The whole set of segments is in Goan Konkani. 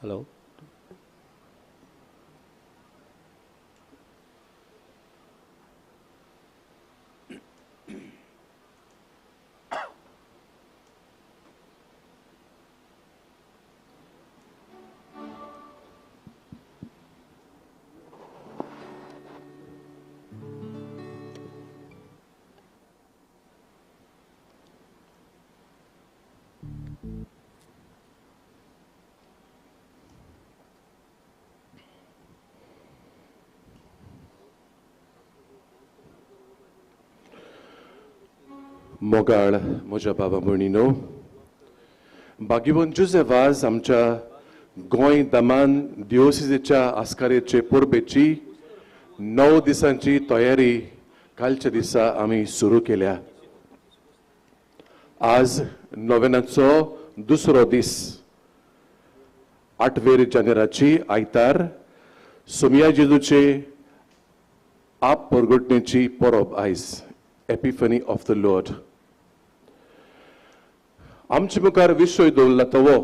हॅलो. मोगाळ म्हज्या बाबा भयणीनो, भाग्यवंत जुझे वाज आमच्या गोंय दमन दिओसिजेच्या आस्कारेचे परबेची 9 दिसांची तयारी कालच्या दिसा आमी सुरू केल्या. आज नोवेनाचो दुसरो दीस, 8 जानेराची आयतार, सोमिया जेजूचे आप परगटणेची परब आयज, एपिफनी ऑफ the Lord. आमचे मुखार विशय दवरला तो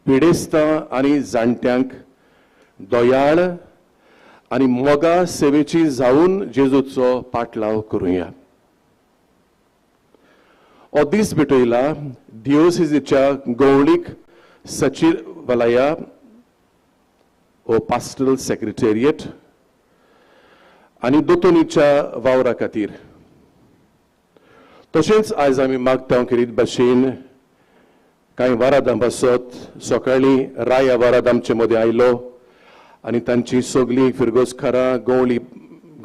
पिडेस्तां आनी जाणट्यांक दयाळ आनी मोगा सेवेची जावन जेजूचो पाटलाव करुया. हो दीस भेटयला दिओसिजीच्या गवळीक सचिवालया ओ पास्टरल सेक्रेटेरिएट आनी दोतोनीच्या वावरा खातीर. तशेंच आयज आमी मागता खेरीत भाशेन कांय वरादां पासत सकाळीं राया वराद आमचे मदें आयलो आनी तांची सगळीं फिरगोजकारां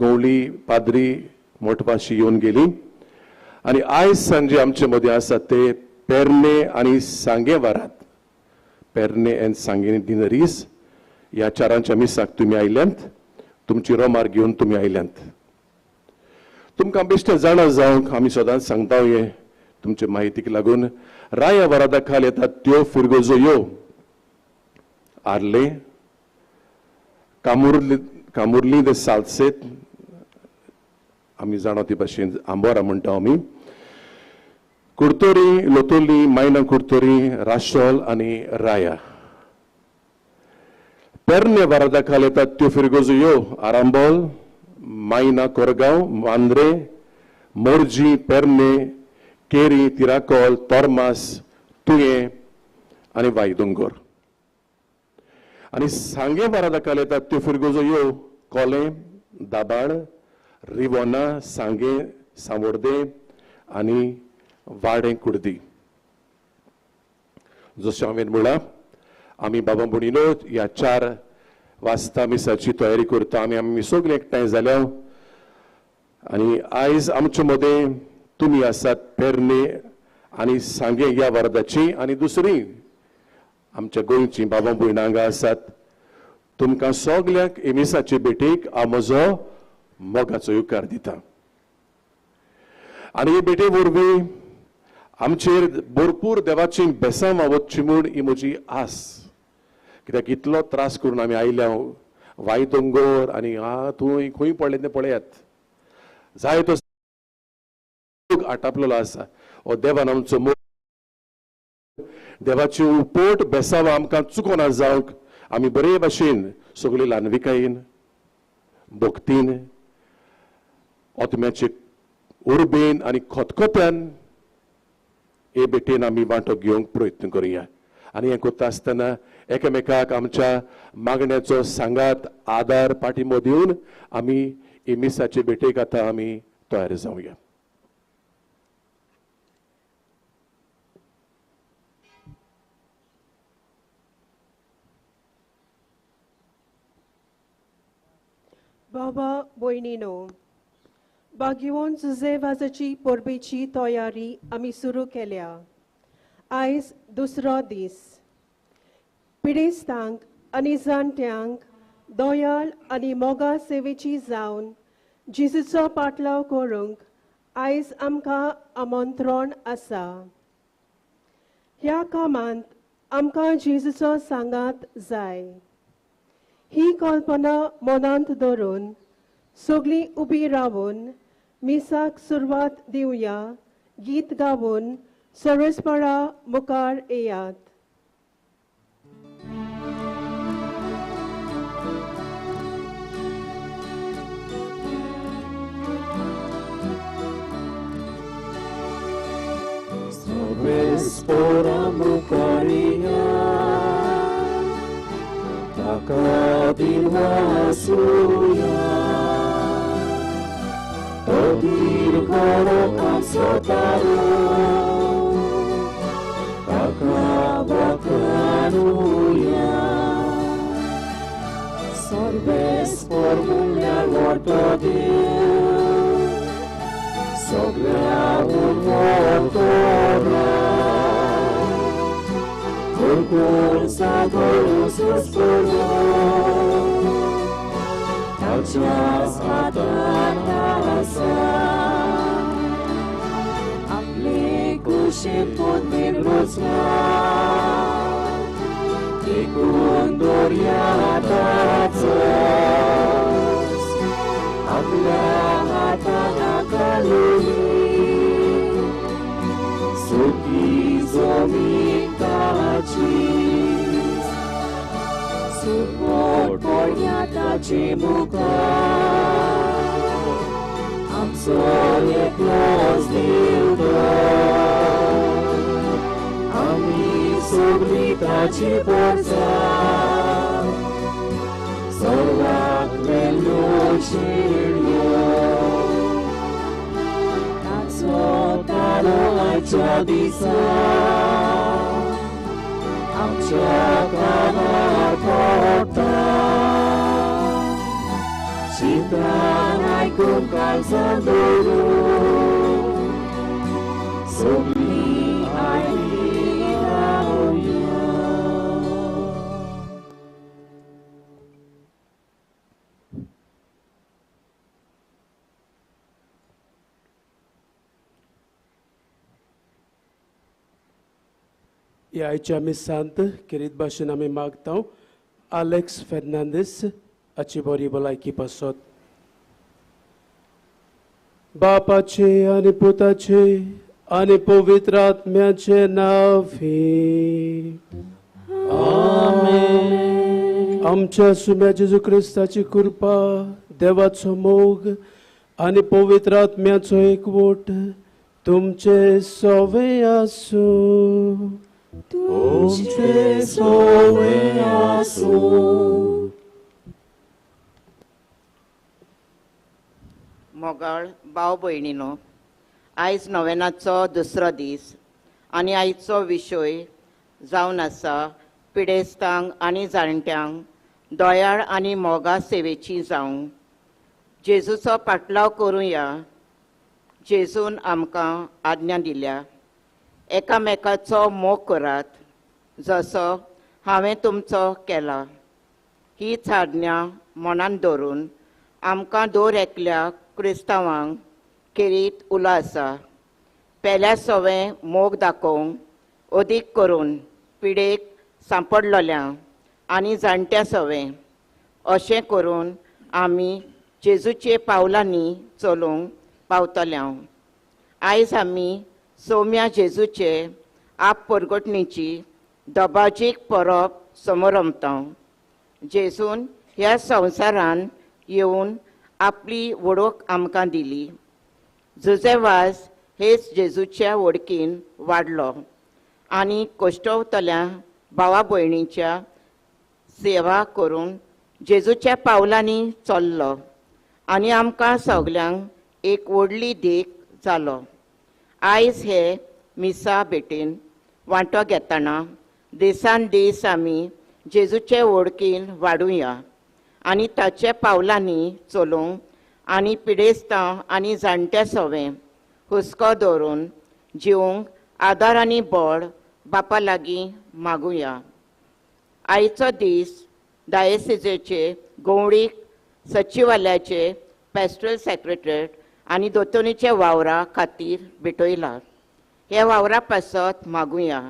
गवळी पाद्री मोटवाशी येवन गेली. आनी आयज सांजे आमचे मदें आसात ते पेरणे आनी सांगे वरात, पेरणे एंड सांगे डिनरीज ह्या चारांच्या मिसाक तुमी आयल्यांत, तुमची रोमार घेवन तुमी आयल्यांत. तुमकां बेश्टें जाणा जावंक आमी सदांच सांगता हें तुमचे म्हायतीक लागून राया वरादा खाल येतात त्यो फिरगोजो यो आर्ले, कामुर्ली दे सालसेत, आमी जाणा ती भाशेन आंबोरा म्हणटा आमी, कुर्तोरी, लोतोली, मायना कुर्तोरी, राशोल आनी राया. पेरणे वरादा खाल येतात त्यो फिरगोजो यो आरांबोल, मायना कोरगांव, मांद्रे, मोरजी, पेरणे, केरी, तिराकोल, तोरमास, तुयें आनी वायदोंगोर. आनी सांगे वरादा खाल येतात त्यो फिरगोजो यो कोलें, दाबाळ, रिवोना, सांगे, सावोर्दे आनी वाडें कुर्दी. जशें हांवें म्हळां, आमी बाबा भयणीनो ह्या 4 वाजता मिसाची तयारी करता. आमी आमी सगळे एकठांय जाल्या आनी आयज आमचे मदें तुमी आसात पेरणे आनी सांगे ह्या वर्दाची आनी दुसरी आमच्या गोंयची बाबा भयणां हांगा आसात. तुमकां सगल्यांक मिसाचे भेटेक हांव म्हजो मोगाचो येवकार दिता. आनी हे भेटे वरवीं आमचेर भरपूर देवाची बेसांवां वचची म्हूण ही म्हजी आस. कित्याक इतलो त्रास करून आमी आयल्या वायदोंगोर आनी हा थंय खंय पडलें तें पळयात, जाय तो आटापलेलो आसा. हो देवान आमचो मोग, देवाची उपोट बेसांवां आमकां चुकोना जावंक आमी बरे भाशेन सगळी ल्हानविकायेन, भक्तीन, आत्म्याचे उर्बेन आनी खतखत्यान हे भेटेन आमी वांटो घेवंक प्रयत्न करुया. आनी हें करता आसतना एकामेकाक आमच्या मागण्याचो सांगात, आदार, पाठिंबो दिवन आमी हे मिसाचे भेटेक आतां आमी तयार जावया. बाबा भयणीनो, भाग्यवंत जुझे वाजाची परबेची तयारी आमी सुरू केल्या. आयज दुसरो दीस. पिडेस्तांक आनी जाणट्यांक दयाळ आनी मोगा सेवेची जावन जेजूचो पाटलाव करूंक आयज आमकां आमंत्रण आसा. ह्या कामांत आमकां जेजूचो सांगात जाय. ही कल्पना मनांत धरून सगळीं उबी रावन मिसाक सुरवात दिवया. गीत गावन सरसपणा मुखार येयात. पोरा मुखारिया ताका दिवासुया तो धीर करो आमचो तारो ताका वाखाणुया सर्वेस्पर म्हणल्यार व्हडलो देव सगळ्याहून व्हडलो भरपूर सागर सुस्परो ताच्याच हातांत आसा आपले कुशीन पोतमेर रचला देखून दर्या ताचोच आपल्या हातान घालुनी सुकी जमीन ताची सुकोट पडया ताचे मुखार आमचो एकलोच देव तो आमी सगळीं ताची परजा सर्वाक मेल्ल्यो शेळयो ताचो तारो आयच्या दिसा आमच्या कानार पडटा चिंतान आयकून काळजां दवरून सगळीं आयली रावया. ह्या आयच्या मिसांत खेरीत भाशेन आमी मागता आलेक्स फेर्नांदीस हाची बरी भलायकी पासत. बापाचे आनी पुताचे आनी पवित्र आत्म्याचे नांवी आमेन. आमच्या सुम्या जेजू क्रिस्ताची कृपा, देवाचो मोग आनी पवित्र आत्म्याचो एकवट तुमचे सवे आसूं. तुमचे सवे आसूं. मोगाळ भाव भयणीनो, आयज नोवेनाचो दुसरो दीस आनी आयचो विशय जावन आसा पिडेस्तांक आनी जाणट्यांक दयाळ आनी मोगा सेवेची जावं जेजूचो पाटलाव करुया. जेजून आमकां आज्ञा दिल्या, एकामेकाचो मोग करात जसो हांवें तुमचो केला. हीच आज्ञा मनान धरून आमकां दर एकल्या क्रिस्तांवांक खेरीत उलो आसा. पेल्या सवें मोग दाखोवंक अदीक करून पिडेक सांपडलोल्या आनी जाणट्या सवें, अशें करून आमी जेजूचे पावलांनी चलूंक पावतल्या. आयज आमी सोम्या जेजूचे आप परगटणीची दबाजीक परब समरंभता. जेजून ह्या संवसारान येवन आपली वळख आमकां दिली. जुजेवाज हेच जेजूच्या वळखीन वाडलो आनी कश्टवतल्या भावा भयणीच्या सेवा करून जेजूच्या पावलांनी चल्लो आनी आमकां सगल्यांक एक व्हडली देख जालो. आयज हे मिसा भेटेन वांटो घेतना दिसान दीस आमी जेजूचे वळखीन वाडुया आनी ताचे पावलांनी चलूंक आनी पिडेस्तां आनी जाणट्या सवें हुस्को दवरून जिवंक आदार आनी बळ बापा लागीं मागुया. आयचो दीस डायसिजेचे गवळीक सचिवालयाचे पॅस्ट्रल सेक्रेटरीट आनी दोतोनीच्या वावरा खातीर भेटयला. ह्या वावरा पासत मागुया.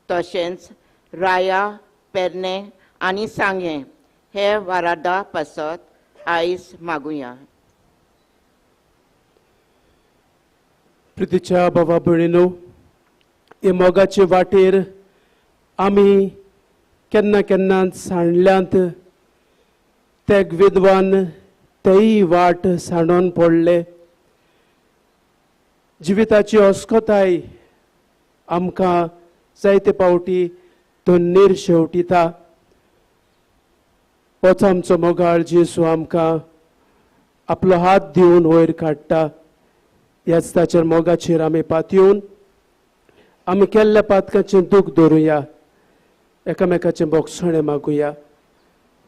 तशेंच राया, पेरणे आनी सांगें हे वारादा पासत आयज मागुया. प्रितीच्या बाबा भयणीनो, हे मोगाचे वाटेर आमी केन्ना केन्ना सांडल्यांत. ते विद्वान तेय वाट सांडोन पडले. जिविताची अस्कताय आमकां जायते पावटी तो निर्शेवटिता. होच आमचो मोगाळ जेजू आमकां आपलो हात दिवन वयर काडटा. ह्याच ताचेर मोगाचेर आमी पातयेवन आमी केल्ल्या पातकाचें दूख धरुया, एकामेकाचें बोगसणें मागुया,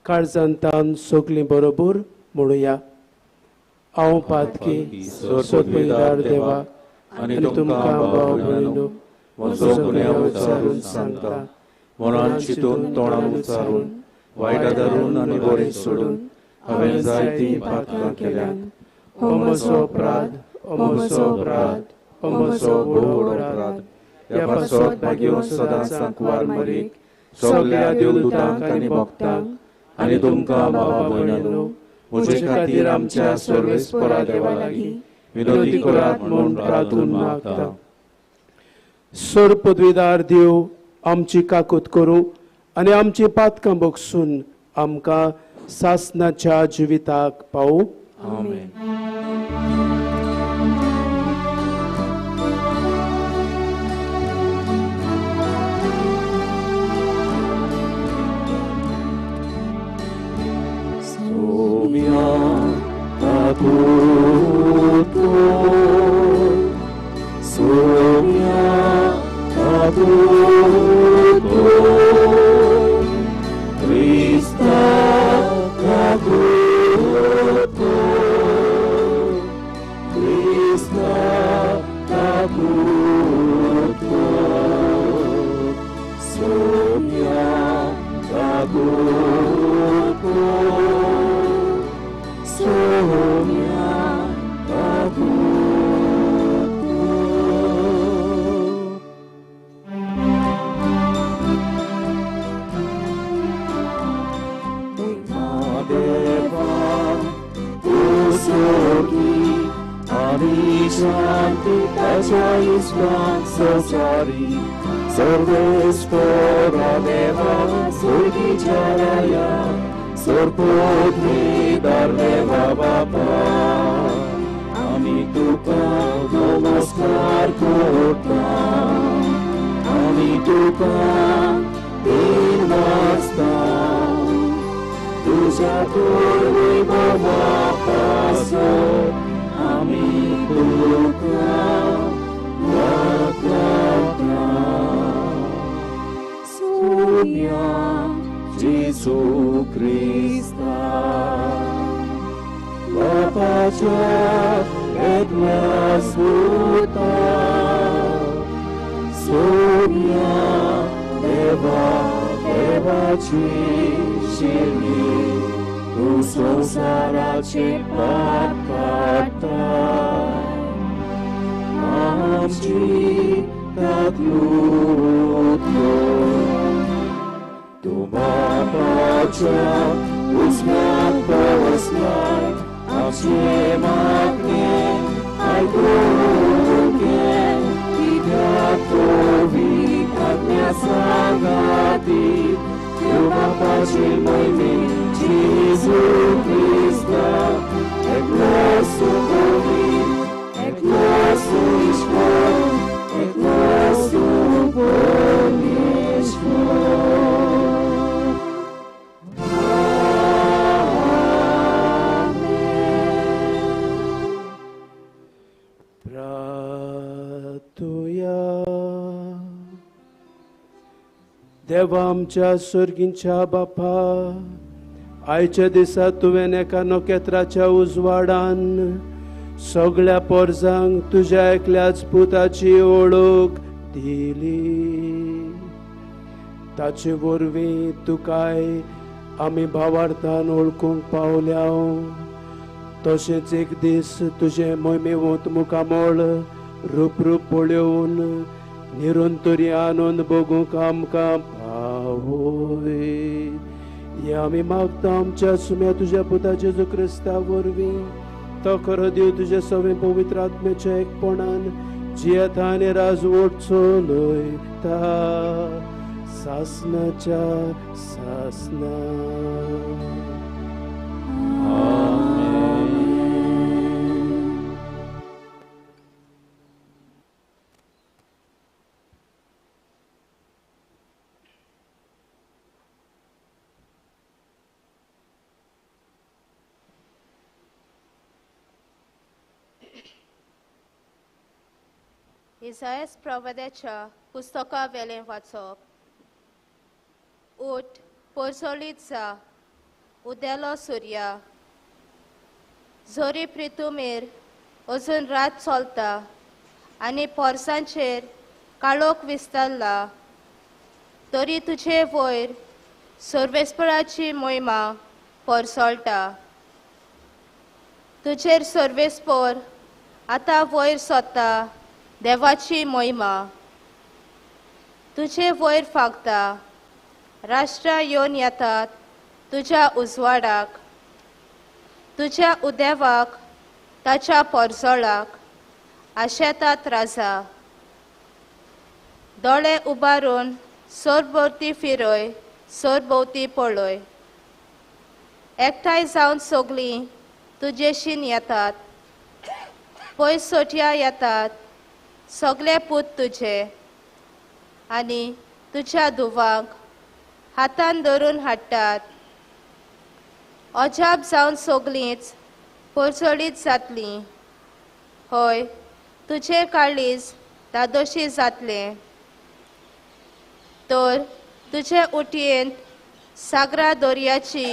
काळजान तान सगलीं बरोबर म्हणुया. हांव पातकी सोदपीदार देवा आनी तुमकां भाव भयणीनो म्हजो गुन्यांव उच्चारून सांगता, मनान चिंतून तोंडान उच्चारून वायट धरून आनी बरें सोडून हांवें जायतीं पातकां केल्यांत. हो म्हजो अपराध, हो म्हजो अपराध, हो म्हजो व्हड अपराध. ह्या पासत भाग्यो सदां सांकवार मरीक सगल्या देवदूतांक आनी भक्तांक आनी तुमकां भावा भयणांनो म्हजे खातीर आमच्या सर्वेस्परा देवा लागीं विनोदी करात म्हूण प्रार्थून मागता. सर पदवीदार देव आमची काकूत करूं आनी आमची पातकां बगसून आमकां सासनाच्या जिविताक पावूं. आमेन. Somia Taputo, Somia Taputo, Krista Taputo, Krista Taputo, Somia Taputo, Somia Taputo. Deva Usogi Ani Shanti Tacha Islam Sasari Sarvespora Deva Surgi Jalaya Sorpodri Dardeva Bapa Ami Tuka Namaskar Kota Ami Tuka Dinvasta Tuja Turvi Bhava Paso Ami Tuka Vakata Sumya Jesu Krista Bapacha et Lasmuta Sumya Deva Devachi Shiri Tu samsarache patkata Amchi Tatluto Tumapacha Usmat Bosnai Amchi Magne Aiguke Ikatovi Atmya Sangati Tumapachi Moimi Jesu Krista Ek nosso Kovi, ek nosso Ishvor, ek nosso Ponishvor. Pratuya देवा आमच्या सर्गींच्या बापा, आयच्या दिसा तुवें एका नखेत्राच्या उजवाडान सगळ्या पोरजांक तुज्या एकल्याच पुताची ओळख दिली. ताचे वरवीं तुकाय आमी भावार्थान वळखूंक पावल्या. तशेंच एक दीस तुजें मोहिमेवंत मुखामळ रूप रूप पळोवन निरंतरी आनंद भोगूंक आमकां पावय. हे आमी मागता आमच्या सुम्या तुज्या पुता जेजू क्रिस्ता वरवीं. तो खरो देव तुज्या सवें पवित्र आत्म्याच्या एकपणान जियेता आनी राजवट चलयता सासनाच्या सासना. इसायास प्रवाद्याच्या पुस्तका वेलें वाचप. उठ, परजळीत जा, उदेलो सुर्या. जोरी प्रितुमेर अजून रात चलता आनी पोरसांचेर काळोख विस्तारला, तरी तुजे वयर सर्वेस्पराची मोहिमा परसळटा. तुजेर सर्वेस्पर आतां वयर सोदता देवाची मोहिमा. तुजे वयर फागता, राष्ट्रां येवन येतात तुज्या उजवाडाक, तुज्या उदेवाक ताच्या परजळाक आशेतात राजा. दोळे उबारून सरभोंवती फिरय, सरभोंवती पळय. एकठांय जावन सगळीं तुजेशीन येतात, पयस सोटया येतात सगळे पूत तुजे, आनी तुज्या धुवांक हातान धरून हाडटात. अजाप जावन सगळींच परजळीत जातलीं, हय तुजें काळीज धादोशी जातलें. तर तुजे उटयेंत सागरा दर्याची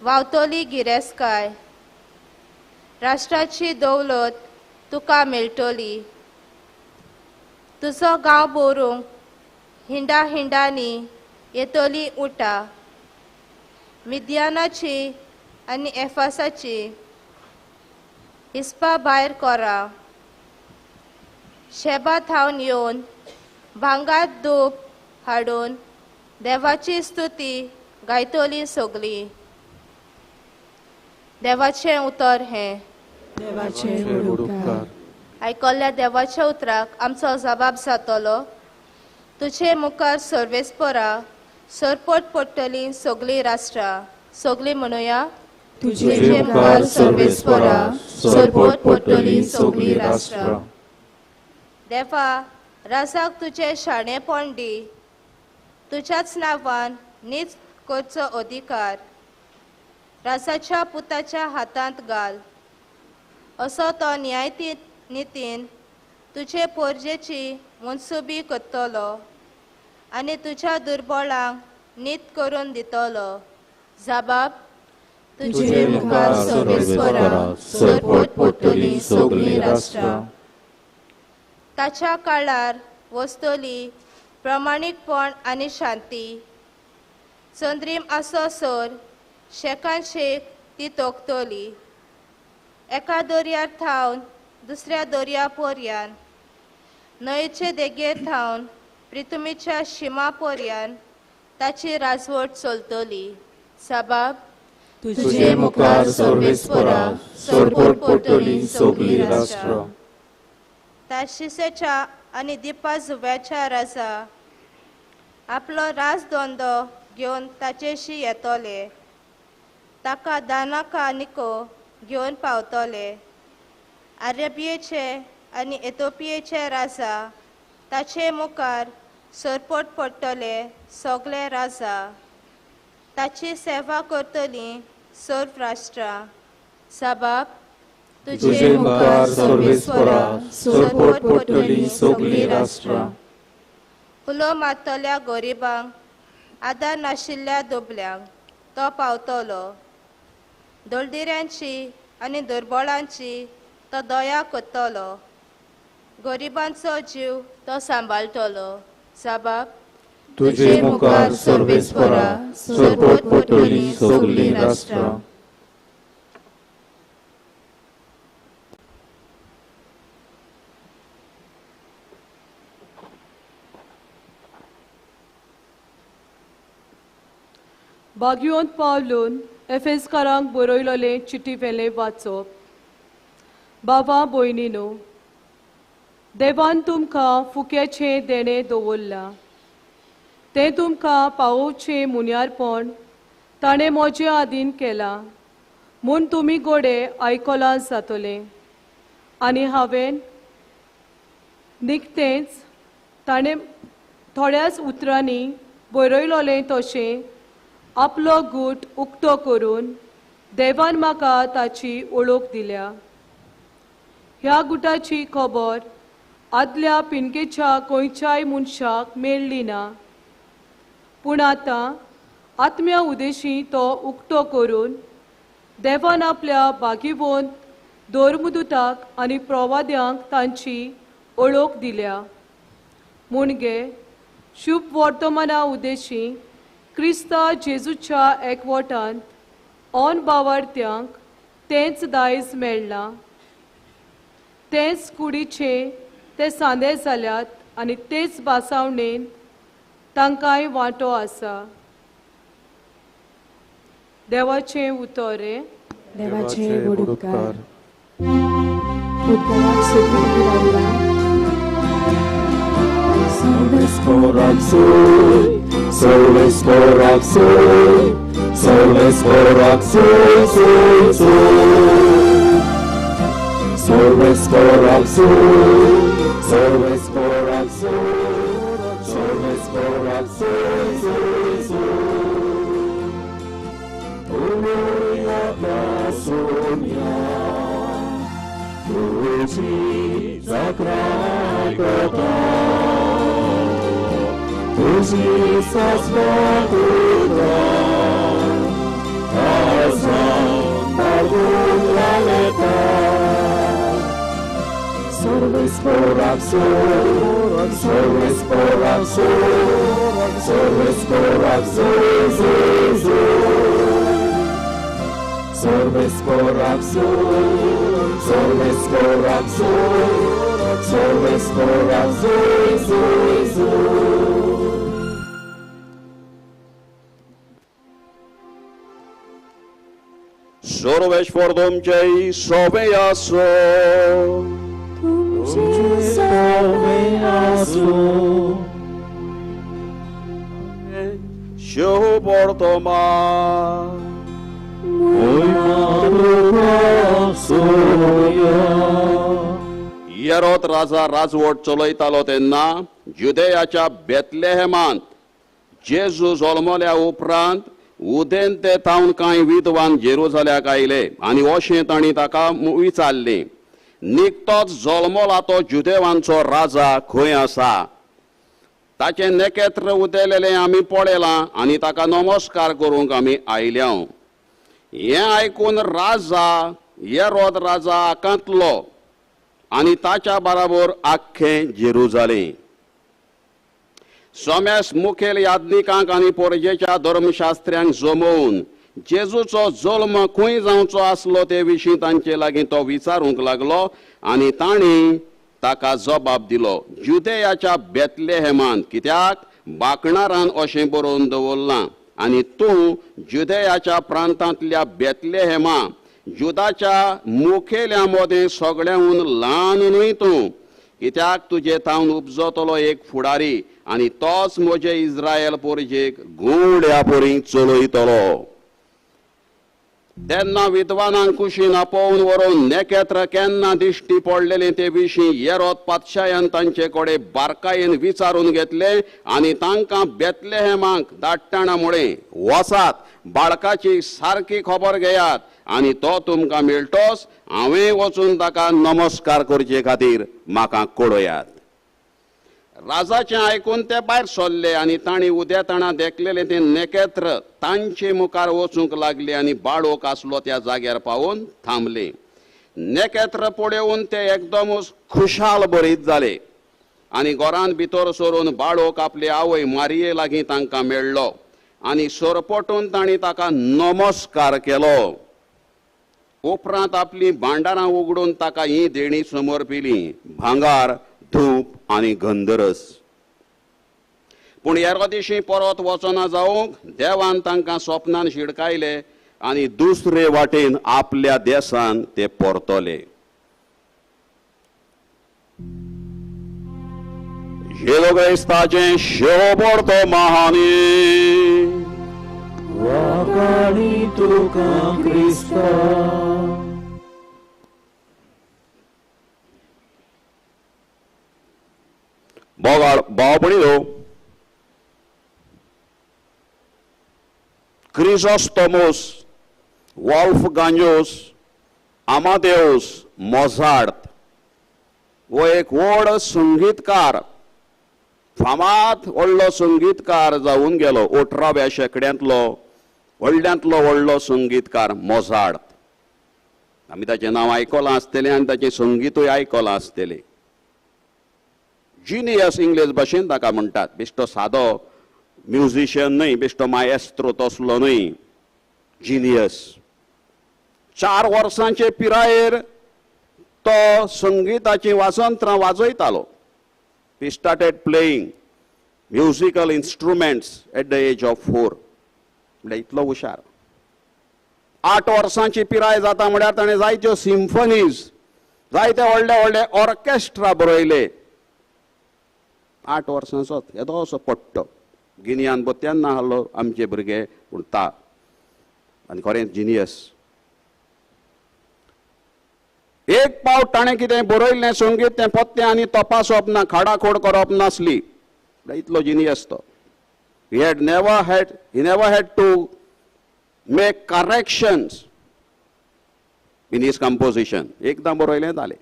व्हांवतली गिरेस्तकाय, राष्ट्राची दौलत तुका मेळटली. तुजो गांव भरूंक हिंडा हिंडांनी येतली उटा, मिद्यानाची आनी एफासाची हिस्पा भायर कोरा. शेबा थावन येवन भांगार धूप हाडून देवाची स्तुती गायतली सगळी. देवाचें उतर हें. देवाचें उपकार. आयकल्ल्या देवाच्या उतराक आमचो जबाब जातलो. तुजे मुखार सर्वेस्परा सरपट पडटली सगळीं राष्ट्रां. सगळीं म्हणुया, तुजे मुखार सर्वेस्परा सरपट पडटली सगळीं राष्ट्रां. देवा, राजाक तुजें शाणेपण दी, तुज्याच नांवान नीच करचो अधिकार राजाच्या पुताच्या हातांत घाल. असो तो न्याय नितीन तुजे पोरजेची मनसुबी करतलो आनी तुज्या दुर्बळांक नीत करून दितलो. जबाब, तुजे मुखार सर्वेस्परा सरपट पडटली सगळीं राष्ट्रां. ताच्या काळार वसतली प्रमाणीकपण आनी शांती. चंद्रीम आसो सर शेकान शेक ती तोखतली. एका दर्यार थावन दुसऱ्या दर्या पोरयान, न्हंयचे देगेर थावन प्रिथुमीच्या शिमा पोरयान ताची राजवट चलतली. साबाब, तुजे मुखार सर्वेस्परा सरपट पडटली सगळीं राष्ट्रां. तार्शिसेच्या आनी दिपा जुव्याच्या राजा आपलो राजदंडो घेवन ताचेशी येतले, ताका दानाका निको घेवन पावतले. अरेबियेचे आनी एथोपियेचे राजा ताचे मुखार सरपट पडटले सगळे राजा. ताची सेवा करतली सर्व राष्ट्रां. साबाब, तुजे मुखार सर्वेस्परा सरपट पडटली सगळीं राष्ट्रां. उलो मारतल्या गरिबांक, आदार नाशिल्ल्या दुबल्यांक तो पावतलो. दळदिऱ्यांची आनी दुर्बळांची तो दया करतलो. गरिबांचो जीव तो सांबाळटलो. साबाब, तुजे मुखार सर्वेस्परा सरपट पडटली सगळीं राष्ट्रां. बागयोंत पावलून एफेसकारांक बरयलोलें चिटी वेलें वाचप. बाबा भयणीनो, देवान तुमकां फुक्याचें देणें दवरलां, तें तुमकां पावोवचें मुन्यारपण ताणें म्हजे आदीन केलां म्हूण तुमी गोडे आयकलां जातलें. आनी हांवें निकतेंच ताणें थोड्याच उतरांनी बरयलोलें तशें आपलो गूट उक्तो करून देवान म्हाका ताची वळख दिल्या. ह्या गुटाची खबर आदल्या पिनकेच्या खंयच्याय मनशाक मेळ्ळी ना. पूण आतां आत्म्या उदेशी तो उक्तो करून देवान आपल्या भागीवंत धर्मदूताक आनी प्रवाद्यांक तांची ओळख दिल्या. मुणगे शुभ वर्तमाना उदेशी क्रिस्ता जेजूच्या एकवटांत ऑन बावार्थ्यांक तेंच दायज मेळ्ळां. तेंच कुडीचे ते सांदे जाल्यात आनी तेच बासावणेन तांकांय वांटो आसा. देवाचें उतर. देवाचे व्हड उपकार. उपकाराक सगळीं रावला. Soles por sol, soles por sol, sol, sol. Soles por sol, soles por sol, soles por sol, sol, sol. Gloria a Sonia, Tuji Zakragota. Tuji sasvakuta, Azam Bargulaleta. Soles por sol, soles por sol, soles por sol, sol, sol. Soles por sol, soles por sol, soles por sol, sol, sol. Sarveshwar तुमचे सोबे आसो. तुमचे सोबे आसो. शुभ वर्तमान. येरोद राजा राजवट चलयतालो तेन्ना जुदेयाच्या बेतलेहेमांत जेजू जल्मल्या उपरांत उदेंते तावन कांय विद्वान जेरुजाल्याक आयले आनी अशें तांणी ताका विचारलें, निकतोच जल्मला तो जुदेवांचो राजा खंय आसा? ताचें नखेत्र उदेलेलें आमी पळयलां आनी ताका नमस्कार करूंक आमी आयल्या. हें आयकून राजा येरोद राजा आकांतलो आनी ताच्या बराबर आख्खें जेरुजालें. सोम्यास मुखेल याज्ञिकांक आनी पोरजेच्या धर्मशास्त्र्यांक जमोवन जेजूचो जल्म खंय जावचो आसलो ते विशीं तांचे लागीं तो विचारूंक लागलो आनी तांणी ताका जबाब दिलो, जुदेयाच्या बेतलेहेमांत, कित्याक बाकणारान अशें बरोवन दवरलां, आनी तूं जुदेयाच्या प्रांतांतल्या बेतलेहेमा जुदाच्या मुखेल्या मदें सगळ्यांहून ल्हान न्हय तूं, कित्याक तुजे थावन उपजतलो एक फुडारी आनी तोच म्हजे इस्रायल पोरजेक घुंवड्या परी चलयतलो. तेन्ना विद्वानांक कुशीन आपोवन व्हरून नखेत्र केन्ना दिश्टी पडलेलें ते विशीं येरोद पातशायान तांचे कडेन बारकायेन विचारून घेतलें आनी तांकां बेतलेहेमाक धाडटना म्हळें, वचात बाळकाची सारकी खबर घेयात आनी तो तुमकां मेळटोच हांवें वचून ताका नमस्कार करचे खातीर म्हाका कळयात. राजाचें आयकून ते भायर सरले आनी तांणी उदेताणा देखलेलें तें नखेत्र तांचे मुखार वचूंक लागले आनी बाळोक आसलो त्या जाग्यार पावून थांबले. नखेत्र पळोवन ते एकदमच खुशाल भरीत जाले आनी घरांत भितर सरून बाळोक आपले आवय मारिये लागीं तांकां मेळ्ळो आनी सरपटून तांणी ताका नमस्कार केलो. उपरांत आपलीं भांडारां उगडून ताका ही देणी समर्पिली, भांगार, धूप आनी गंधरस. पूण येरोदिशी परत वचना जावंक देवान तांकां सपनान शिडकायले आनी दुसरे वाटेन आपल्या देशान ते परतले. जेजू क्रिस्ताचें शेवटचो महानी वाखाणी तुका क्रिस्ता. बोगाळ भावपणीलो क्रिसोस्टोमोस, वॉल्फ गांजोस, आमादेउस मोझार्ट, हो एक व्हड संगीतकार, फामाद व्हडलो संगीतकार जावन गेलो. 18व्या शेंकड्यांतलो व्हडल्यांतलो व्हडलो संगीतकार मोझार्ट. आमी ताचें नांव आयकलां आसतलें आनी ताचें संगीतूय आयकलां आसतलें. जिनियस इंग्लीश भाशेन ताका म्हणटात. बेश्टो सादो म्युजिशियन न्हय, बेश्टो मायस्त्रो तसलो न्हय, जिनियस. 4 वर्सांचे पिरायेर तो संगीताचीं वाजंत्रां वाजयतालो. He started playing musical instruments at the age of 4. म्हळ्यार इतलो हुशार. 8 वर्सांची पिराय जाता म्हळ्यार ताणें जायत्यो सिम्फनीज, जायते व्हडले व्हडले ऑर्केस्ट्रा बरयले. 8 वर्सांचोच येदो असो पट्टो गिन्यान बोत्यान नाहलो आमचे भुरगे, पूण ता आनी खरेंच जिनियस. एक पावट ताणें कितें बरयल्लें संगीत तें पत्तें आनी तपासप ना, खाडाखोड करप नासली. इतलो जिनियस तो. He never had to make corrections in his composition. एकदां बरयलें जालें.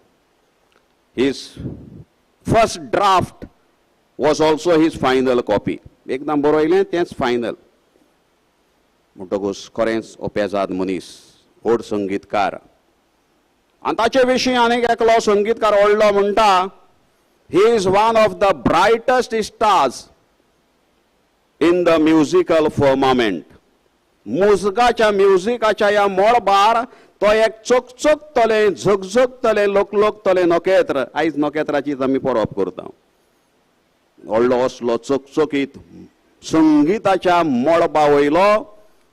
His first draft was also his final copy. एकदां बरयलें तेंच फायनल. म्हणटकूच खरेंच ओपेजाद मनीस, व्हड संगीतकार. आनी ताचे विशीं आनीक एकलो संगीतकार व्हडलो म्हणटा, he is one of the brightest stars in the musical firmament. मुजगाच्या म्युजिकाच्या ह्या मळबार तो एक चकचकतलें, झगझगतलें, लोकलोकतलें नखेत्र. आयज नखेत्राचीच आमी परब करता. व्हडलो असलो चकचकीत संगीताच्या मळबा वयलो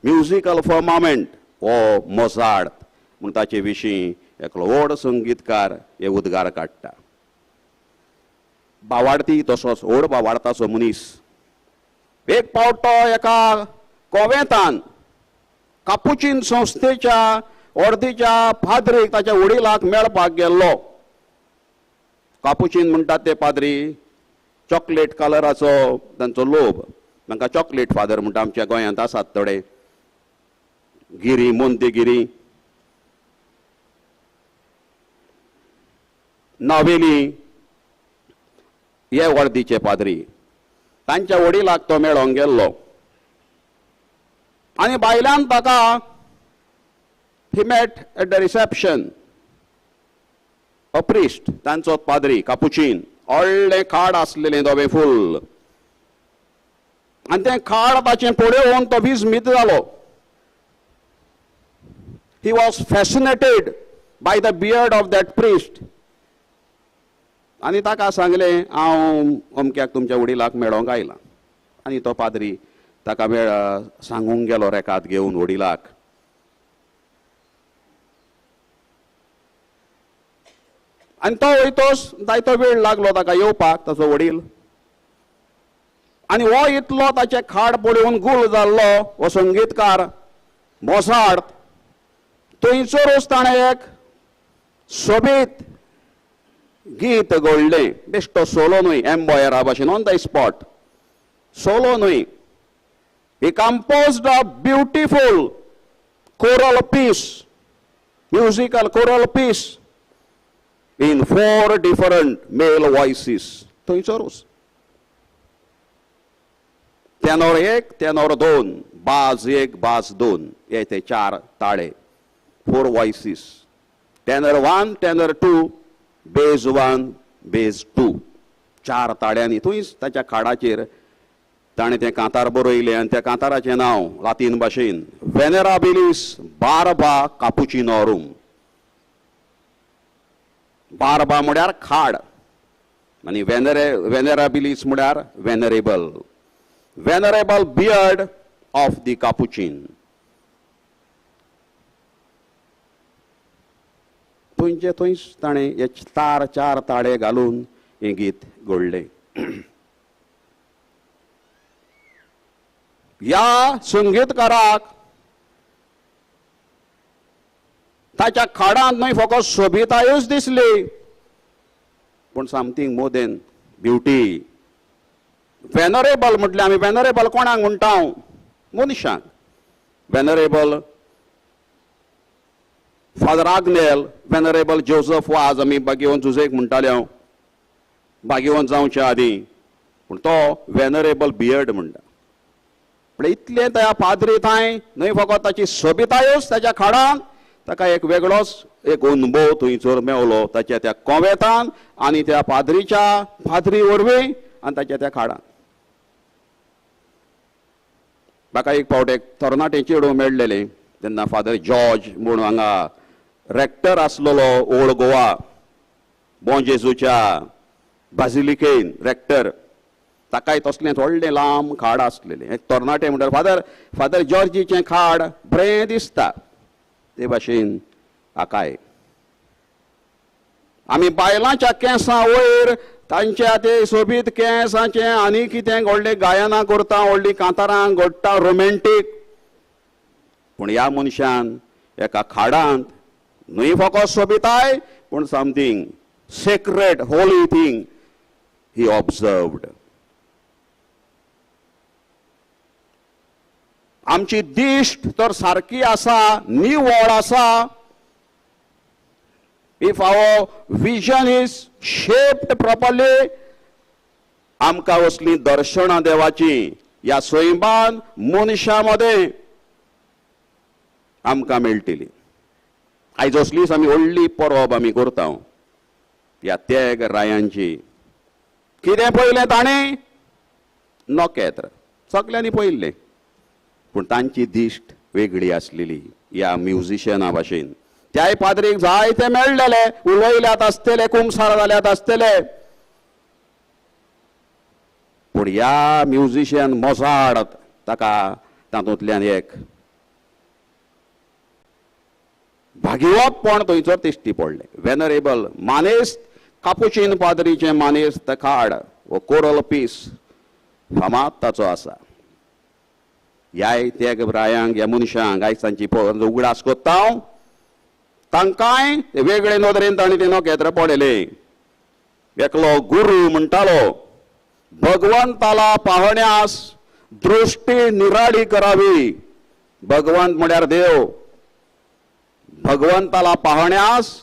म्युजिकल फर्मामेंट हो मोझार्ट म्हूण ताचे विशीं एकलो व्हड संगीतकार हे उद्गार काडटा. बावाडती तसोच व्हड बावाडताचो मनीस. एक पावट तो एका कोवेंतान कापुचीन संस्थेच्या अर्दीच्या पाद्रीक ताच्या वडिलाक मेळपाक गेल्लो. कापुचीन म्हणटात ते पाद्री चॉकलेट कलराचो तांचो लोब, तांकां चॉकलेट फादर म्हणटा. आमच्या गोंयांत आसात थोडे, गिरी, मोंतेगिरी, नावेली हे वर्दीचे पाद्री. तांच्या वडिलाक तो मेळोंक गेल्लो आनी बायल्यान ताका, he met at the reception a priest, तांचो पाद्री कापुचीन, व्हडलें खाड आसलेलें धवें फूल, आनी तें खाड ताचें पळोवन तो विस्मीत जालो. He was fascinated by the beard of that priest. आनी ताका सांगलें, हांव अमक्याक तुमच्या वडिलाक मेळोंक आयलां. आनी तो पाद्री ताका मेळ सांगूंक गेलो रेकाद घेवन वडिलाक. आनी तो वयतोच जायतो वेळ लागलो ताका येवपाक, ताचो वडील. आनी हो इतलो ताचें खाड पळोवन गुल जाल्लो हो संगीतकार मोझार्ट. थंयसरूच ताणें एक सोबीत गीत घडलें. बेश्टो सोलो न्हय, एम्बॉयरा भाशेन ऑन the spot solo न्हय. He composed a beautiful choral piece, musical choral piece in 4 different male voices. थंयसरूच tenor 1, tenor 2, बाज 1, बाज 2, हे ते 4 ताळे, 4 voices. Tenor 1, tenor 2, bass 1, bass 2, 4 ताळ्यांनी थंयच ताच्या खाडाचेर ताणें तें कांतार बरयलें. आनी त्या कांताराचें नांव लातीन भाशेन वेनेराबिलीस बार्बा कापुचिनोरूम. बार्बा म्हळ्यार खाड आनी वेनेराबिलीस म्हळ्यार venerable, venerable beard of the Capuchin. थंयचे थंयच ताणें हे 4 ताळे घालून हें गीत घडलें. ह्या संगीतकाराक ताच्या खाडांत न्हय फकत सोबितायूच दिसली, पूण something more than beauty. Venerable म्हटल्यार आमी वेनरेबल कोणाक म्हणटा? मनशांक. Venerable Father Agnel, venerable Joseph Vaz, आमी बागेवन जुजेक म्हणटाले हांव. भाग्यवंत जावच्या आदीं, पूण तो वेनरेबल बियर्ड म्हणटा. पूण इतलें त्या पाद्री थंय न्हय फकत ताची सोबितायूच ताच्या खाडान ताका एक वेगळोच एक अनुभव थंयसर मेवलो ताच्या त्या कोवेतान आनी त्या पाद्रीच्या पाद्री वरवीं आनी ताच्या त्या खाडान. म्हाका एक फावट एक तरणाटे चेडूं मेळ्ळेलें तेन्ना फादर जॉर्ज म्हूण हांगा रेक्टर आसलेलो ओल्ड गोवा बॉं जेजूच्या बाजिलिकेन रेक्टर, ताकाय तसलें व्हडलें लांब खाड आसलेलें. एक तरणाटे म्हणटाले फादर फादर जॉर्जीचें खाड बरें दिसता. ते भाशेन हाकाय आमी बायलांच्या केंसां वयर तांच्या ते सोबीत केंसांचें आनी कितें व्हडलें गायनां करता, व्हडलीं कांतारां घडटा रोमेंटीक, पूण ह्या मनशान एका खाडांत न्हय फकत सोबिताय पूण something sacred holy thing he observed. आमची दिश्ट तर सारकी आसा, निवळ आसा. If our vision is shaped properly, आमकां असलीं दर्शनां देवाची ह्या सैमान मनशां मदें आमकां मेळटली. आयज असलीच आमी व्हडली परब आमी करता ह्या तेग रायांची. कितें पळयलें ताणें? नखेत्र सगल्यांनी पळयल्लें, पूण तांची दिश्ट वेगळी आसलेली ह्या म्युजिशना भाशेन. त्याय पाद्रीक जायते मेळ्ळेले, उलयल्यात आसतले, कुमसार जाल्यात आसतले, पूण ह्या म्युजिशियन मोजाड ताका तातूंतल्यान एक भागिवतपण थंयसर दिश्टी पडलें. वेनरेबल मानेस्त कापुचीन पाद्रीचें मानेस्त खाड वो कोरल पीस फामाद ताचो आसा. ह्याय त्या रायांक ह्या मनशांक आयज तांची उगडास कोत्ता हांव, तांकांय वेगळे नदरेन तांणी तें नखेत्र पळयलें. एकलो गुरू म्हणटालो, भगवंताला पाहण्यास दृष्टी निराळी करावी. भगवंत म्हळ्यार देव. भगवंताला पाहण्यास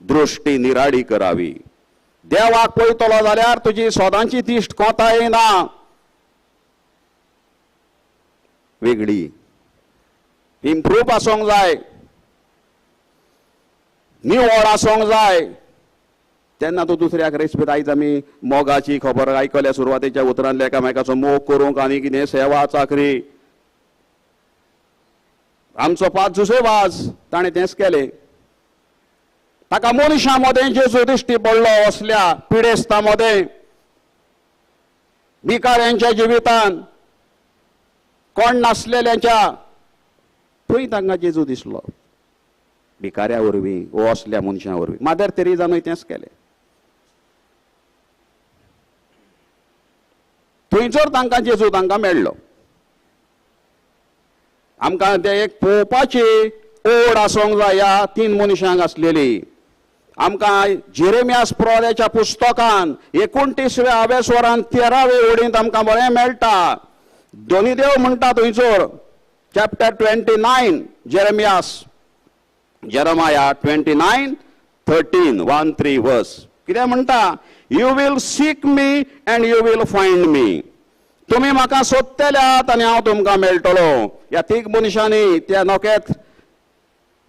दृष्टी निराळी करावी. देवाक पळयतलो जाल्यार तुजी सदांची दिश्ट कोता येना, वेगळी इम्प्रूव आसूंक जाय, निवळ आसूंक जाय, तेन्ना तूं दुसऱ्याक रेस्पेद. आयज आमी मोगाची खबर आयकल्या सुरवातेच्या उतरांतल्या एकामेकाचो मोग करूंक आनी कितें सेवा चाकरी. आमचो पाद जुसे वाज ताणें तेंच केलें. ताका मनशां मदें जेजू दिश्टी पडलो असल्या पिडेस्तां मदें, भिकाऱ्यांच्या जिवितान, कोण नासलेल्यांच्या, थंय तांकां जेजू दिसलो भिकाऱ्या वरवीं वो असल्या मनशां वरवीं. मादर तेरेजानूय तेंच केलें. थंयसर तांकां जेजू तांकां मेळ्ळो. आमकां ते एक पळोवपाची ओड आसूंक जाय ह्या तीन मनशांक आसलेली. आमकां जेरेमियास प्रोव्याच्या पुस्तकान 29व्या आवेस्वरान 13वे ओडींत आमकां बरें मेळटा. दोनी देव म्हणटा थंयसर चॅप्टर 29 जेरेमियास, जेरमाया 29:13 1-3 वर्स कितें म्हणटा? You will seek me and you will find me. तुमी म्हाका सोदतल्यात आनी हांव तुमकां मेळटलो. ह्या तीग मनशांनी त्या नखेत्र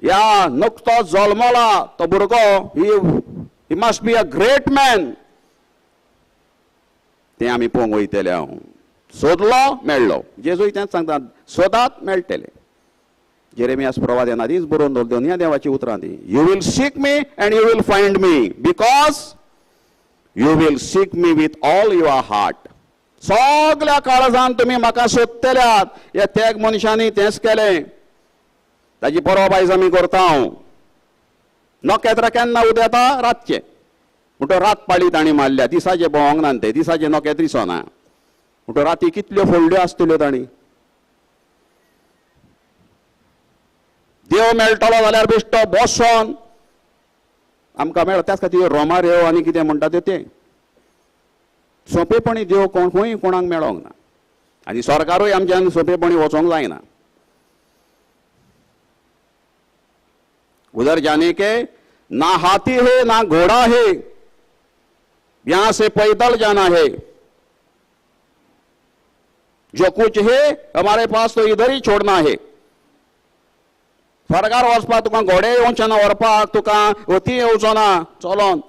ह्या नुकतो जल्मला तो भुरगो, he must be a great man, तें आमी पळोवंक वयतले. हांव सोदलो मेळ्ळो. जेजूय तेंच सांगता, सोदात मेळटले. जेरेमियास प्रवाद्यान आदींच बरोवन दवरलें दोनया देवाची उतरां ती. You will seek me and you will find me because you will seek me with all your heart. सगल्या काळजान तुमी म्हाका सोदतल्यात. ह्या तेग मनशांनी तेंच केलें. ताजी परब आयज आमी करता. हांव नखेत्रां केन्ना उदेता? रातचें. म्हणटो रात पाळी तांणी मारल्या, दिसाचें भोंवंक ना तें, दिसाचें नखेत्र दिसना. म्हणटो राती कितल्यो फोडल्यो आसतल्यो तांणी. देव मेळटलो जाल्यार बेश्टो बसोन आमकां मेळटा. त्याच खातीर रोमारेव आनी कितें म्हणटा तें सोंपेपणी देव कोण खंय कोणाक मेळोंक ना आनी सरकारूय आमच्यान सोंपेपणी वचोंक जायना. उधर जाने के ना हाथी है ना घोड़ा है, यहां से पैदल जाना है, जो कुछ है हमारे पास तो इधर ही छोड़ना है। स्वर्गार वचपाक तुका घोडे येवचे ना व्हरपाक, तुका हती येवचो ना चलोन।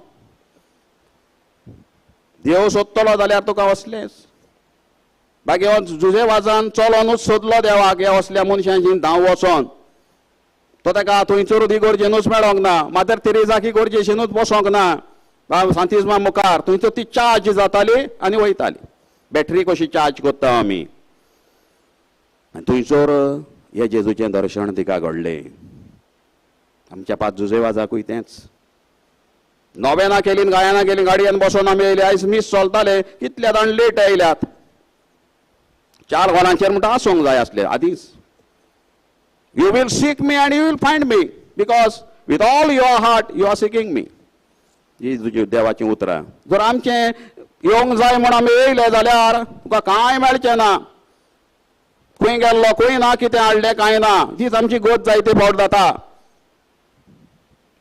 देव सोदतलो जाल्यार तुका वसलेच। बाकी जुजे वाजान चलोनूच सोदलो देवाक, ह्या असल्या मनशांची धांव वचोन तो ताका थंयसर इगोर्जेनूच मेळोंक ना, मादर तेरेजाक इगोर्जेशीनूच बसोंक ना, सांतिज्मा मुखार थंयसर ती चार्ज जाताली आनी वयताली। बॅटरी कशी चार्ज करता आमी। थंयसर हे जेजूचें दर्शन तिका घडलें। आमच्या पांच जुजे वाजाकूय तेंच। नोवेना केली, गायना केली, गाडयेन बसोन आमी येयले। आयज मीस चलताले, कितले जाण लेट आयल्यात, 4 वरांचेर म्हणटा आसूंक जाय आसले आदींच। You will seek me and you will find me, because with all your heart you are seeking me. ही तुजी देवाचीं उतरां। जर आमचें येवंक जाय म्हूण आमी येयले जाल्यार तुका कांय मेळचें ना। खंय गेल्लो खंय ना, कितें हाडलें कांय ना, तीच आमची गत जायते फावट जाता।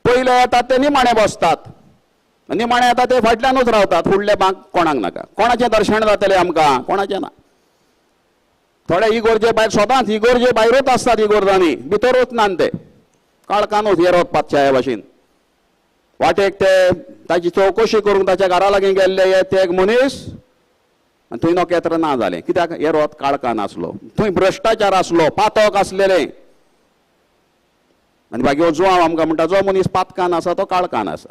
पयले येतात ते निमाणे बसतात, निमाणे येतात ते फाटल्यानूच रावतात, फुडले बांक कोणाक नाका। कोणाचें दर्शन जातलें आमकां? कोणाचें ना। थोडे इगोर्जे भायर सदांच इगोर्जे भायरूच आसतात, इगोर्जांनी भितरूच ना ते, काळखानूच येरोत पातशाया भाशेन। वाटेक ते ताची चवकशी करूंक ताच्या घरा लागीं गेल्ले ते एक मनीस, आनी थंय नखेत्र ना जालें। कित्याक? येरोत काळखान आसलो, थंय भ्रश्टाचार आसलो, पातक आसलेलें। आनी बाकी जुआंव आमकां म्हणटा जो मनीस पातकान आसा तो काळखान आसा,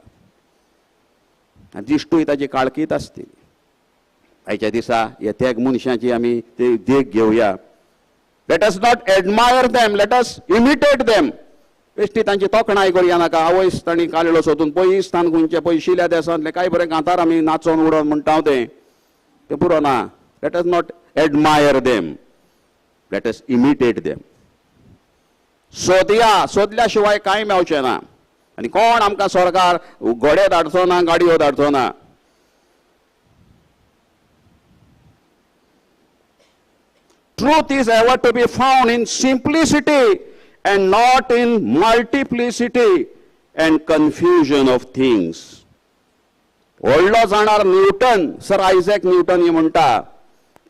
आनी दिश्टूय ताची काळखीत आसती। आयच्या दिसा ह्या त्याग मनशांची आमी ते देख घेवया। Let us not admire them, let us imitate them. बेश्टी तांची तोखणाय करुया नाका। आवयस तांणी कालेलो सोदून पयस तान खंयचे पयशिल्ल्या देसांतले काय बरें कांतार आमी नाचोन उडोवन म्हणटा तें, तें पुरो ना। Let us not admire them, let us imitate them. सोदया, सोदल्या शिवाय कांय मेळचें ना। आनी कोण आमकां सरकार घोडे धाडचो ना, गाडयो धाडचो ना। Truth is ever to be found in simplicity and not in multiplicity and confusion of things. व्हडलो जाणार न्यूटन, सर आयझॅक न्यूटन ही म्हणटा,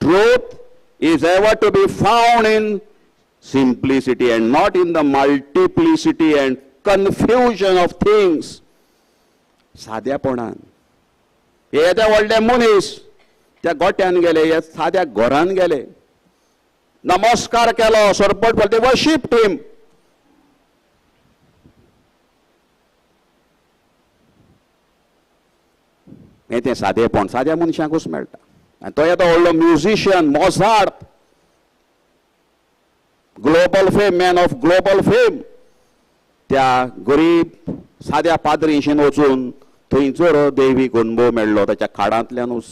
truth is ever to be found in simplicity and not in the multiplicity and confusion of things. साद्यापणान हे ते व्हडले मनीस त्या गोट्यान गेले, हे साद्या घरान गेले, नमस्कार केलो, सरपट पडले, वर्शीप टीम। हें तें सादेपण साद्या मनशांकूच मेळटा। आनी तो येतो व्हडलो musician Mozart, global fame, man of global fame, त्या गरीब साद्या पाद्रींशीन वचून थंयचर दैवीक अणभव मेळ्ळो ताच्या खाडांतल्यानूच,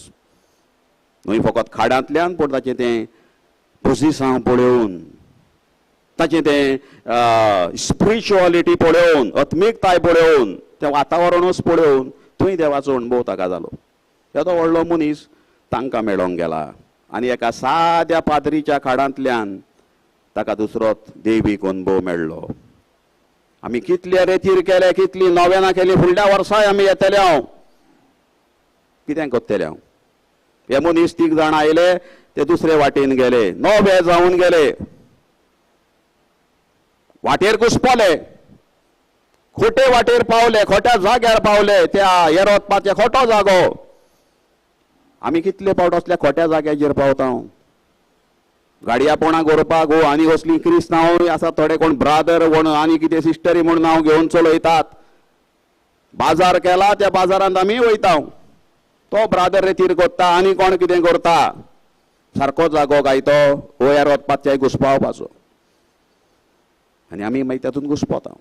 न्हय फकत खाडांतल्यान पूण ताचें तें पोजिसांव पळोवन, ताचें तें स्पिरिच्युअलिटी पळोवन, आत्मिकताय पळोवन, तें वातावरणूच पळोवन थंय देवाचो अणभव ताका जालो। येदो व्हडलो मनीस तांकां मेळोंक गेला आनी एका साद्या पाद्रीच्या खाडांतल्यान ताका दुसरोच दैवीक अणभव मेळ्ळो। आमी कितले रेतीर केले, कितली नोवेनां केली, फुडल्या वर्साय आमी येतले हांव कितें करतले हांव। हे मनीस 3 जाण आयले, ते दुसरे वाटेन गेले, नवे जावन गेले, वाटेर घुसपले, खोटे वाटेर पावले, खोट्या जाग्यार पावले, त्या येरोत पाच्या खोटो जागो। आमी कितले पावट असल्या खोट्या जाग्याचेर पावता। गाडया पोणाक व्हरपाक हो आनी कसली क्रिस्तांव आसा, थोडे कोण ब्रादर कोण आनी कितें सिस्टरी म्हूण नांव घेवन चलयतात। बाजार केला त्या बाजारांत आमी वयता, तो ब्रादर रेतीर कोत्ता आनी कोण कितें करता, सारको जागो गायतो हो येरोत पाच्या घुसपावपाचो, आनी आमी मागीर तातूंत घुसपता।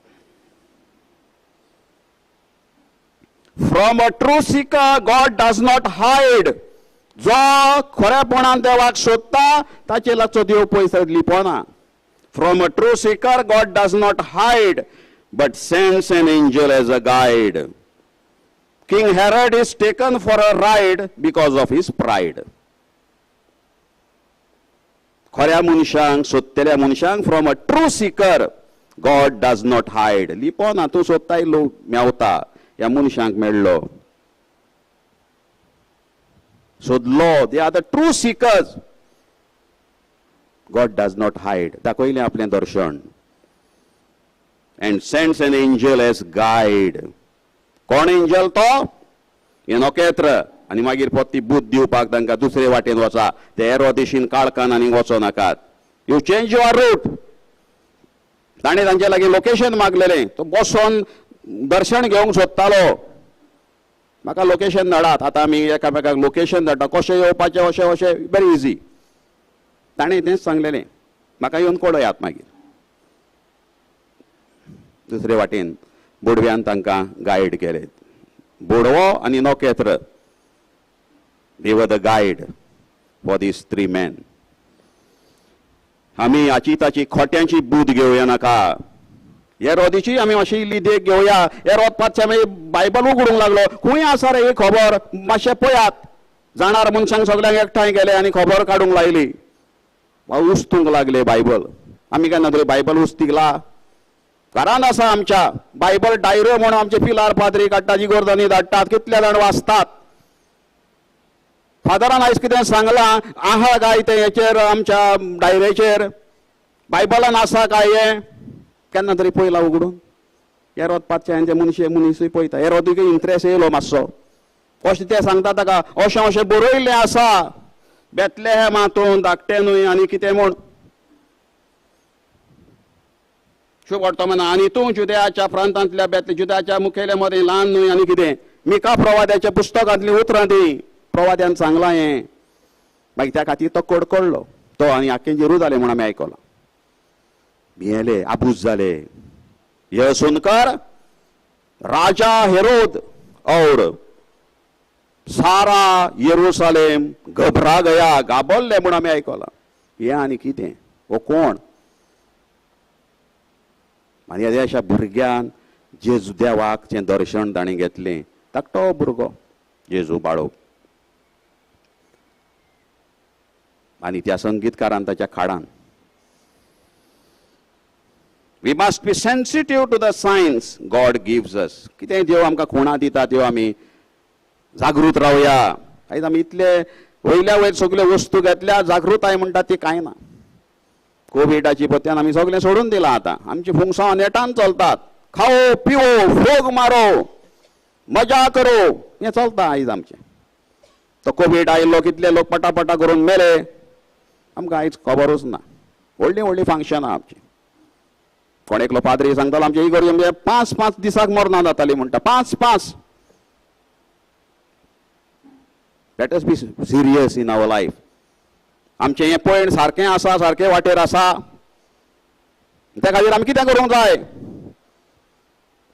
From a true seeker God does not hide. जो खरेपणान देवाक सोदता ताचे लागचो देव पयस लिपोना। From a true seeker God does not hide but sends an angel as a guide. King Herod is taken for a ride because of his pride. खऱ्या मनशांक सोदतल्या मनशांक, from a true seeker, God does not hide. लिपोना, तूं सोदताय लोक मेवता. ह्या मनशांक मेळ्ळो, सोदलो. They are the true seekers. God does not hide. दाखयलें आपलें दर्शन. And sends an angel as guide. कोण एंजल तो? हें नखेत्र. आनी मागीर परती बूद दिवपाक तांकां दुसरे वाटेन वचा, ते एरोदेशीन काळखान आनी वचो नाकात. You change your route. ताणें तांचे लागीं लोकेशन मागलेलें. तो बसोन दर्शन घेवंक सोदतालो. म्हाका लोकेशन धाडात. आतां आमी एकामेकाक लोकेशन धाडटा, कशें येवपाचें, अशें अशें, वेरी इजी. ताणें तेंच सांगलेलें, म्हाका येवन कळयात. मागीर दुसरे वाटेन बोडव्यान तांकां गायड केले. बोडवो आनी नखेत्र, they were the guide for these three men. आमी हाची ताची खोट्यांची बूद घेवया नाका. हेरोदीची आमी मातशी इल्ली देख घेवया. हेरोद पातशे आमी बायबल उगडूंक लागलो. खंय आसा रे ही खबर, मातशें पळयात. जाणार मनशांक सगल्यांक एकठांय गेले आनी खबर काडूंक लायली. उस्तूंक लागले बायबल. आमी केन्ना तरी बायबल उस्तिकला? घरान आसा आमच्या बायबल डायऱ्यो म्हणून आमचे पिलार पाद्री काडटात, इगोर्जांनी धाडटात, कितले जाण वाचतात. फादरान आयज कितें सांगलां आहा काय तें हेचेर, आमच्या डायरेचेर बायबलान आसा काय हें केन्ना तरी पळयलां उगडून? हेरोद पातशांचे मनशे मनीसूय पळयता. हेरोदीकय इंट्रस्ट येयलो मातसो. कशें तें सांगता ताका, अशें अशें बरयल्लें आसा बेतलेहमातून धाकटें न्हय आनी कितें म्हूण. शुभ वर्तमान आनी तूं जुदयाच्या प्रांतांतल्या बेतले जुदयाच्या मुखेल्या मदें ल्हान न्हय आनी कितें. मिका प्रवाद्याच्या पुस्तकांतलीं उतरां तीं. प्रवाद्यान सांगलां हें. मागीर त्या खातीर तो कडकडलो. तो आनी आख्खें जेरुजालेम म्हूण आमी आयकलां. भियेले, आबूज जाले. यह सुनकर राजा हेरोद और सारा येरुसालेम घबरा गया. घाबरले म्हूण आमी आयकलां. हें आनी कितें, हो कोण? आनी अशा भुरग्यान जेजू देवाक तें दर्शन ताणें घेतलें. धाकटो भुरगो जेजू बाळो. आनी त्या संगीतकारान ताच्या खाडान. We must be sensitive to the signs God gives us. कितें देव आमकां खुणा दिता त्यो आमी जागृत रावया. आयज आमी इतले वयल्या वयर सगल्यो वस्तू घेतल्या, जागृताय म्हणटा ती कांय ना. कोविडाची पत्यान आमी सगळें सोडून दिलां. आतां आमची फुंगसां नेटान चलतात. खाओ पिवो, फोग मारो, मजा करो, हें चलता आयज आमचें. तो कोवीड आयलो, कितले लोक पटापटा करून मेले, आमकां आयज खबरूच ना. व्हडलीं व्हडलीं फंक्शनां आमचीं. कोण एकलो पाद्री सांगतालो आमचे इगोर्ज म्हणजे 5-5 दिसाक मरणां जातालीं म्हणटा. 5-5. Let us be serious in our life. आमचें हें पयण सारकें आसा, सारकें वाटेर आसा, त्या खातीर आमी कितें करूंक जाय?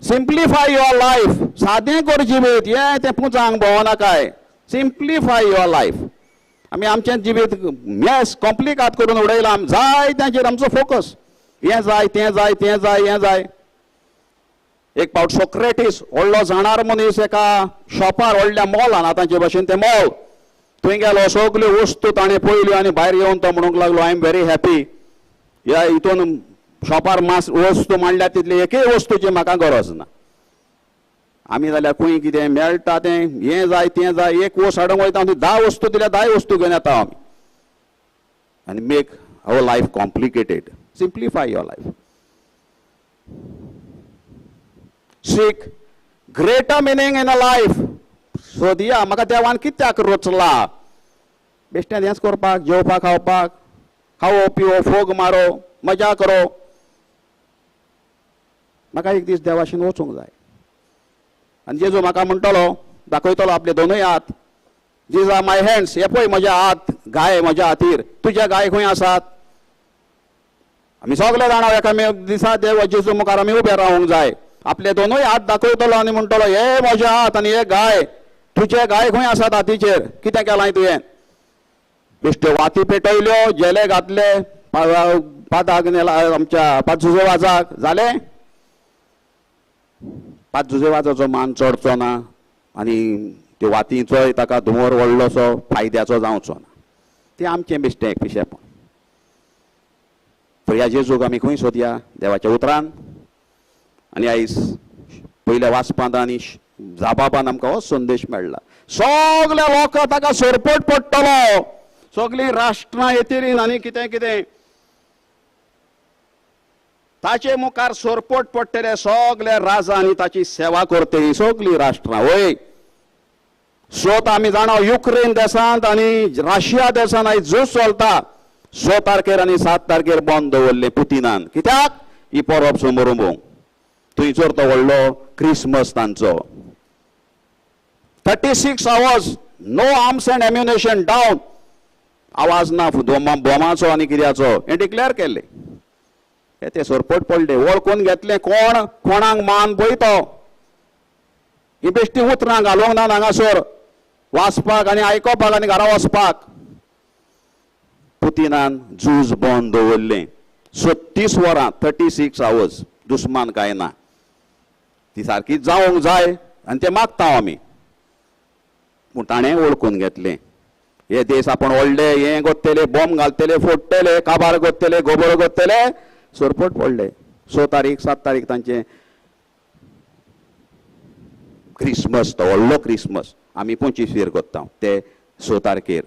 Simplify your life. सादें कर जिवीत. हें तें पुजांक भोंवनाकाय. Simplify your life. आमी आमचें जिवीत मेस कॉम्प्लिकात करून उडयलां. जाय ताचेर आमचो फोकस. हें जाय, तें जाय, तें जाय, हें जाय. एक फावट सोक्रेटीस व्हडलो जाणार मनीस एका शॉपार, व्हडल्या मॉलान, आतांचे भाशेन तें मॉल, थंय गेलो. सगल्यो वस्तू ताणें पळयल्यो आनी भायर येवन तो म्हणूंक लागलो, I am very happy. ह्या हितून शॉपार मास वस्तू मांडल्या तितली एकय वस्तूची म्हाका गरज ना. आमी जाल्यार खंय कितें मेळटा तें हें जाय तें जाय, एक वस्त हाडूंक वयता, 10 वस्तू दिल्यार 10 वस्तू घेवन येता आमी. आनी make our life complicated. Simplify your life. Seek greater meaning in a life. सोदया म्हाका देवान कित्याक रचला. बेश्टें हेंच करपाक, जेवपाक, खावपाक, खावो पिवो, फोग मारो, मजा करो. म्हाका एक दीस देवाशीन वचूंक जाय. आनी जेजू म्हाका म्हणटलो, दाखयतलो आपले दोनूय हात. These are my hands. हे पळय म्हज्या हात, गाय म्हज्या हातीर. तुजे गाय खंय आसात? आमी सगळे जाणा एका दिसा देव जेजू मुखार आमी उबे रावंक जाय. आपले दोनूय हात दाखयतलो आनी म्हणटलो, हे म्हजे हात आनी हे गाय. तुजे गाय खंय आसात हातीचेर? कितें केलां तुवें? बेश्ट्यो वाती पेटयल्यो, जेले घातले, पादाक नेला आमच्या पाजुजे वाजाक, जालें. पाजुजे वाजाचो मान चडचो ना आनी त्यो वातींचोय ताका धुंवर व्हडलोसो फायद्याचो जावचो ना. तें आमचें बेश्टें एक पिशेपण. पूण ह्या जेजूक आमी खंय सोदया? देवाच्या उतरान. आनी आयज पयल्या वाचपांत आनी जाबाबान आमकां हो संदेश मेळ्ळा. सगल्या लोकांक ताका सरपट पडटलो, सगळीं राष्ट्रां येतलीं आनी कितें कितें ताचे मुखार सरपट पडटले. सगळे राजा आनी ताची सेवा करतली सगळीं राष्ट्रां. वय 6 आमी जाणा युक्रेन देशांत आनी रशिया देशांत आयज झूज चलता. 6 तारखेर आनी 7 तारखेर बंद दवरलें पुतिनान. कित्याक? ही परब समोर थंयसर तो व्हडलो क्रिसमस तांचो. 36 hours no arms and ammunition down. आवाज ना बोमाचो आनी कित्याचो हें डिक्लेअर केल्लें. ते सरपट पडले, वळखून घेतलें कोण कोणाक मान पळय तो. ही बेश्टी उतरां घालूंक ना हांगासर वाचपाक आनी आयकोपाक आनी घरा वचपाक. पुतिनान झूज बंद दवरलें 36 वरां, 36 आवर्स. दुस्मान काय ना, ती सारकी जावंक जाय आनी तें मागता आमी. पूण ताणें वळखून घेतलें हे देश आपूण व्हडले, हें गोत्तले, बॉम्ब घालतले, फोडटले, काबार गोत्तले, गोबर गोत्तले. सरपट पडले. 6 तारीख 7 तारीख तांचें क्रिसमस, तो व्हडलो क्रिसमस आमी 25 करता ते 6 तारखेर.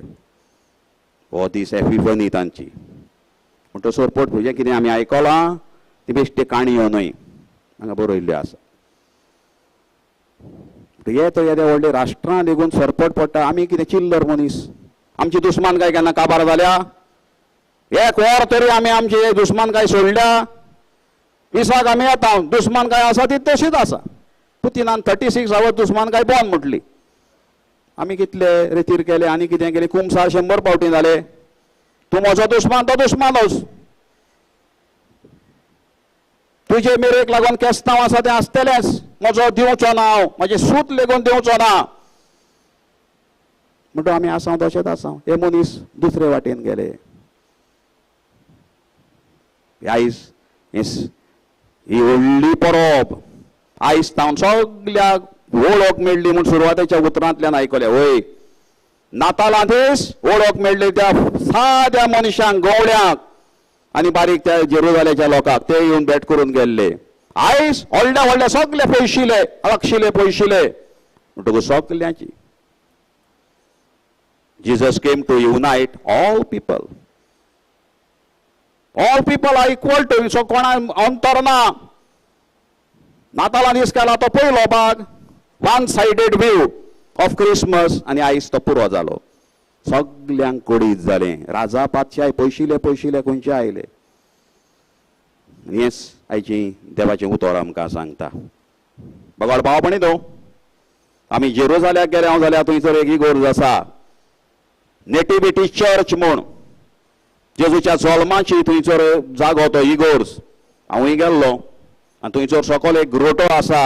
हो दीस एपिफनी तांची. पूण तो सरपट म्हणजे कितें आमी आयकलां ती बेश्टी काणयो न्हय, हांगा बरयल्ल्यो आसा. हे तो येदे व्हडले राष्ट्रां लेगून सरपट पडटा. आमी कितें चिल्लर मनीस? आमची दुस्मान काय केन्ना काबार जाल्या? एक वर तरी आमी आमची दुस्मान काय सोडल्या? विसाक आमी येता, दुस्मान काय आसा ती तशीच आसा. पुतिनान 36 आवर्स दुस्मान काय बंद म्हटली. आमी कितले रेतीर केले आनी कितें केलें, कुमसार 100 फावटी जाले. तूं म्हजो दुस्मान तो दुस्मानूच. तुजे मेरेक लागून केस्तांव आसा तें आसतलेंच. म्हजो दिवचो ना हांव, म्हजें सूत लेगून दिवचो ना. म्हणटो आमी आसा तशेंच आसा. हे मनीस दुसरे वाटेन गेले. आयज ही व्हडली परब आयज तावन सगल्याक वळख मेळ्ळी म्हूण सुरवातेच्या उतरांतल्यान आयकलें. वय नातालां दीस वळख मेळ्ळी त्या साद्या मनशांक, गवळ्यांक आनी बारीक त्या जेरुजाल्याच्या लोकांक. ते येवन भेट करून गेल्ले. आयज व्हडले व्हडले सगळे पयशिले, लागशिले पयशिले म्हणटकूच सगल्यांची. Jesus came to unite all people. All people are equal to him. So कोणा अंतर ना. नातालां दीस केला तो पयलो भाग, one sided view of Christmas, आनी आयज तो पुरो जालो. सगल्यांक कडीत जालें. राजा पातशाय पयशिले पयशिले खंयचे आयले. हेंच आयची देवाचें उतर आमकां सांगता. बगड भावपणी तो आमी जेरुजाल्याक गेले हांव जाल्यार थंयसर एक इगोर्ज आसा, नेटिविटी चर्च म्हूण. जेजूच्या जल्माची थंयसर जागो तो इगोर्ज. हांवूय गेल्लो आनी थंयसर सकयल एक ग्रोटो आसा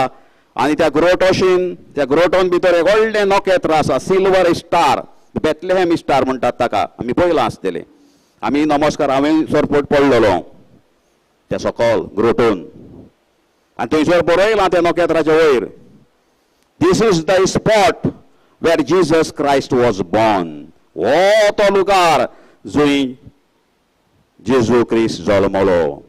आनी त्या ग्रोटोशीन, त्या ग्रोटोन भितर एक व्हडलें नखेत्र आसा, सिल्वर स्टार, बेथलेहेम स्टार म्हणटात ताका. आमी पळयलां आसतलें. आमी नमस्कार, हांवें सरपट पडलेलो त्या सकयल ग्रोटोन आनी थंयसर बरयलां त्या नखेत्राच्या वयर, this is the spot where Jesus Christ was born. हो तो लुगार जंय जेजू क्रिस्त जल्मलो.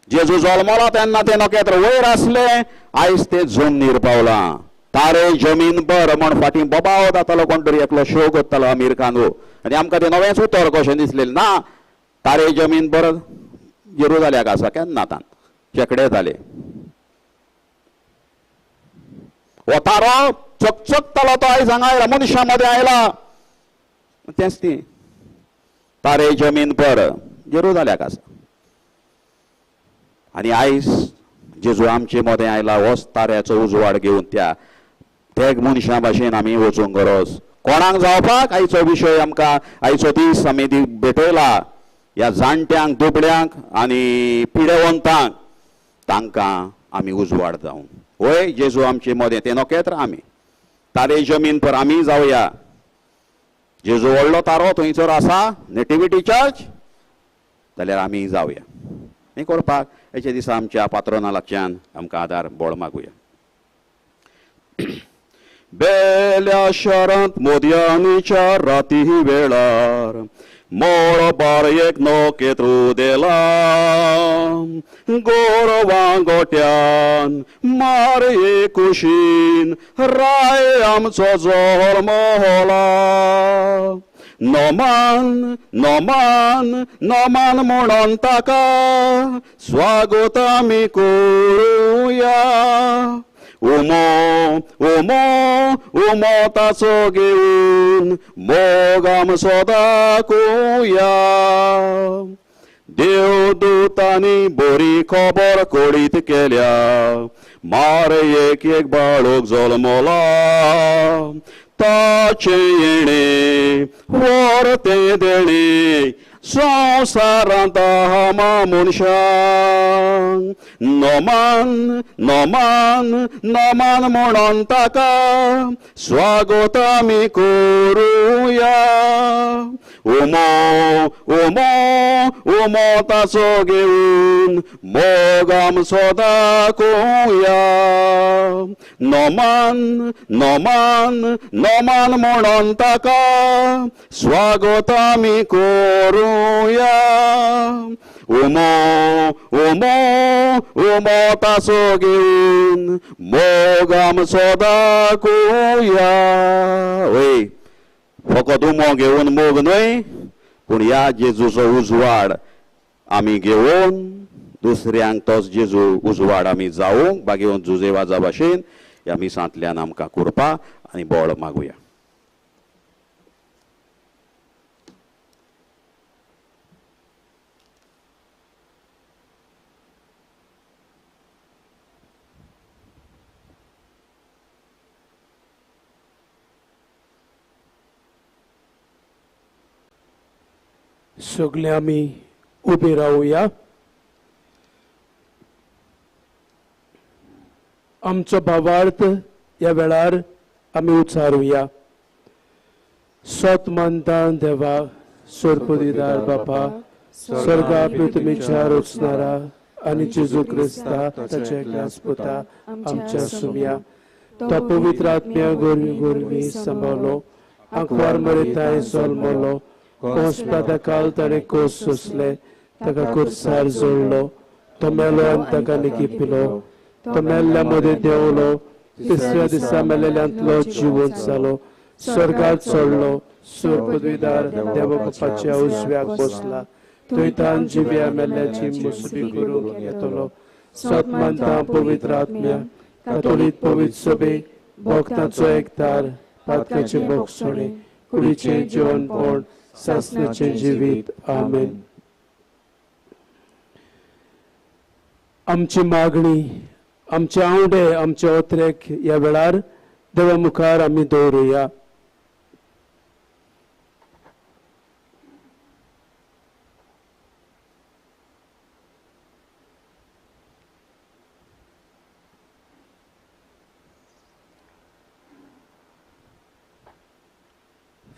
जेजू जल्मलो तेन्ना तें नखेत्र वयर आसलें, आयज तें जमनीर पावलां. तारे जमीन पर म्हण फाटीं बोबाव जातालो कोण तरी एकलो शो करतालो आमीर खान. आनी आमकां तें नवेंच उतर कशें दिसलें ना. तारे जमीन पर जेरुजाल्याक आसा केन्ना तान शेंकडे जाले. हो तारो चकचकतालो तो आयज हांगा आयला, मनशां मदें आयला. तेंच ती तारे जमीन पर जेरुजाल्याक आसा. आनी आयज जेजू आमचे मदें आयला, होच ताऱ्याचो उजवाड घेवन त्या तेग मनशां भाशेन आमी वचूंक गरज. कोणाक जावपाक आयचो विशय आमकां, आयचो दीस आमी भेटयला ह्या जाणट्यांक, दुबळ्यांक आनी पिडेवंतांक, तांकां आमी उजवाड जावं. वय जेजू आमचे मदें तें नखेत्र आमी तारे जमीन पर आमी जावया. जेजू व्हडलो तारो थंयसर आसा, नेटिविटी चर्च, जाल्यार आमी जावया. हें करपाक हेच्या दिसा आमच्या पात्रोना लागच्यान आमकां आदार बळ मागुया. बेल्या शारांत मोदयानीच्या राती वेळार मोळबार एक नखेत्र देला गोरवां गोट्यान मारये कुशीन राय आमचो जल्मला. नमान नमान नमान म्हणून ताका स्वागत आमी करुया. उमो उमो उमो ताचो घेवन मोग आमचो दाखोवया. देवदूतांनी बरी खबर कळीत केल्या मारयेक एक बाळक जल्मला. ताचें येणें व्हरतें देणें संवसारांत हामा मनशांक. नमान नमान नमान म्हणून ताका स्वागत आमी करुया. उमो उमो उमो ताचो घेवन मोग आमचो दाखोवया. नमान नमान नमान म्हणून ताका स्वागत आमी करुया. उमो उमो उमो ताचो घेवन मोग आमचो दाखोवया. वय फकत उमो घेवन मोग न्हय, पूण ह्या जेजूचो उजवाड आमी घेवन दुसऱ्यांक तोच जेजू उजवाड आमी जावंक बागेवन जुजेवाजा भाशेन ह्या मिसांतल्यान आमकां कृपा आनी बळ मागुया. सगळे आमी उबे रावया. आमचो भावार्थ ह्या वेळार आमी उच्चारुया. सत मानता देवा सोरपदिदार बापा स्वर्गा पृथ्वीच्या रचणारा आनी जेजू क्रिस्ता ताच्या एकल्याच पुता आमच्या सुम्या तो पवित्र आत्म्या गोरवी गोरवी सांबाळलो आंकवार मरेताय जल्मलो कोस काल ताणें कोस सोंसले ताका कुर्सार जोडलो तो मेलो आनी ताका निकिपिलो तो मेल्ल्या मदें देंवलो तिसऱ्या दिसा मेलेल्यांतलो जिवंत जालो स्वर्गात चडलो सुर पदवीदार देवा बापाच्या उजव्याक बसला थंय तान जिव्या मेल्ल्याची मुसबी करूंक येतलो. सत मानता पवित्र आत्म्या कातोलीक पवित्र सभे भक्तांचो एकतार पातकाचे भोगसणे कुडीचें जिवनपण सासणाचें जिवीत. आमेन. आमची मागणी आमचे आंवडे आमचे ओत्रेक ह्या वेळार देवा मुखार आमी दवरुया.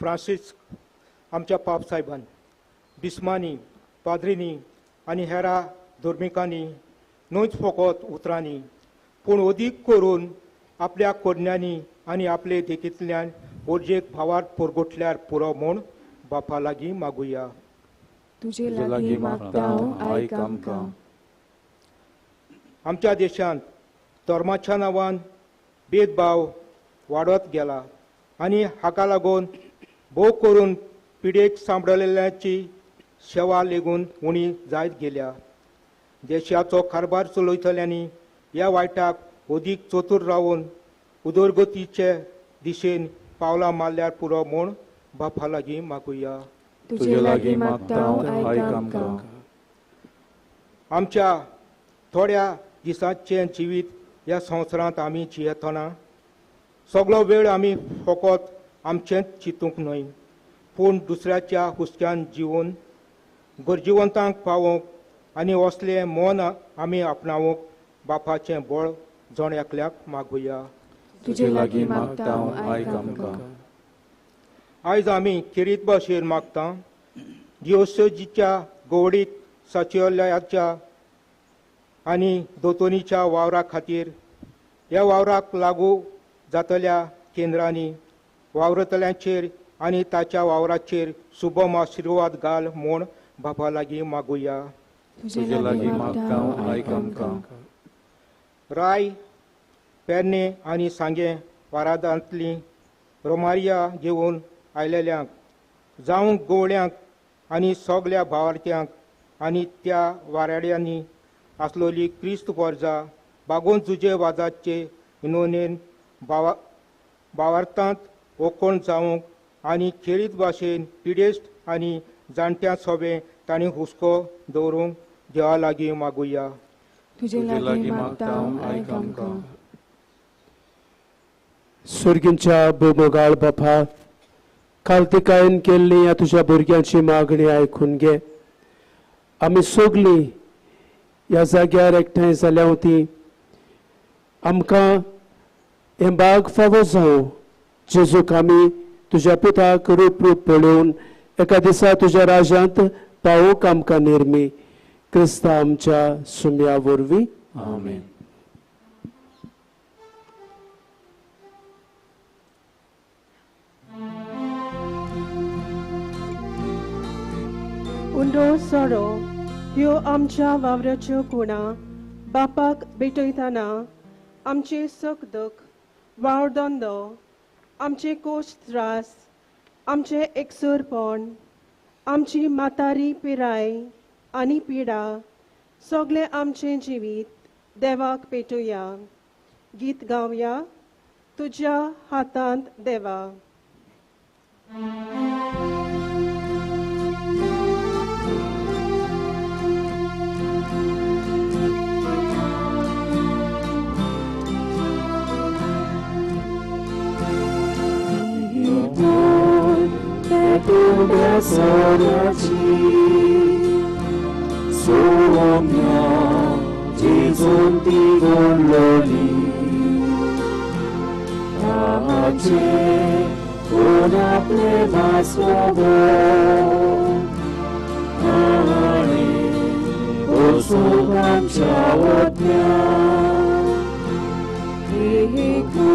फ्रांसीस आमच्या पाप साहेबान बिस्मांनी पाद्रींनी आनी हेरा धर्मिकांनी न्हूच फकत उतरांनी पूण अदीक करून आपल्या करण्यांनी आनी आपले देखींतल्यान गरजेक भावार्थ परगटल्यार पुरो म्हूण बापा लागीं मागुया. तुजे लागीं मागता आयक आमकां. आमच्या देशांत धर्माच्या नांवान भेदभाव वाडत गेला आनी हाका लागून भोव करून पिडेक सांबळलेल्यांची सेवा लेगून उणी जायत गेल्या. देशाचो कारभार चलयतल्यांनी ह्या वायटाक अदीक चतूर रावन उदरगतीचे दिशेन पावलां मारल्यार पुरो म्हूण बापा लागीं मागुया. तुजे लागीं मागता आयक आमकां. आमच्या थोड्या दिसांचें जिवीत ह्या संवसारांत आमी जियेतना सगळो वेळ आमी फकत आमचेंच चिंतूंक न्हय पूण दुसऱ्याच्या हुस्क्यान जिवन गरजेवंतांक पावोवंक आनी असलें मन आमी आपणावंक बापाचें बळ जण एकल्याक मागुया. तुजे लागीं मागता आयक आमकां. आयज आमी खेरीत भाशेन मागता दियोसोजीच्या गोवडीक सचिवालयाच्या आनी दोतोनीच्या वावरा खातीर ह्या वावराक लागू जातल्या केंद्रांनी वावरतल्यांचेर आनी ताच्या वावराचेर शुभम आशिर्वाद घाल म्हूण बापा लागीं मागुया. तुजे लागीं मागता आयक आमकां. राय पेरणे आनी सांगें वारादांतली रोमारिया घेवन आयलेल्यांक जावं गोवळ्यांक आनी सगल्या भावार्थ्यांक आनी त्या वाराड्यांनी आसलोली क्रिस्त पोरजा बागोवन जुजे वाजाचे विनोनेन भावार्थांत ओकोण जावंक आनी खेरीत भाशेन पिडेस्त आनी जाणट्यां सोबें तांणी हुस्को दवरूंक देवा लागीं मागुया. तुजे लागीं मागता आयक आमकां. सुर्गींच्या बोमोगाळ बापा, कालतिकायेन केल्ली ह्या तुज्या भुरग्यांची मागणी आयकून घे. आमी सगळीं ह्या जाग्यार एकठांय जाल्या ती आमकां हें बाग फावो जावं जेजूक आमी तुज्या पुताक रूप रूप पळोवन एका दिसा तुज्या राज्यांत पावोवंक आमकां निर्मी क्रिस्ता आमच्या सुम्या वरवीं. आमेन. उंडो सोरो ह्यो आमच्या वावराच्यो कुणा बापाक भेटयतना आमचे सुख दुख वावरधंदो आमचे कोश त्रास आमचें एकसुरपण आमची म्हातारी पिराय आनी पिडा सगळें आमचें जिवीत देवाक पेटोवया. गीत गावया तुज्या हातांत देवा. Sonia Gesù ti golloli Pace con aplema sobo Ani osukam chaotnya Iku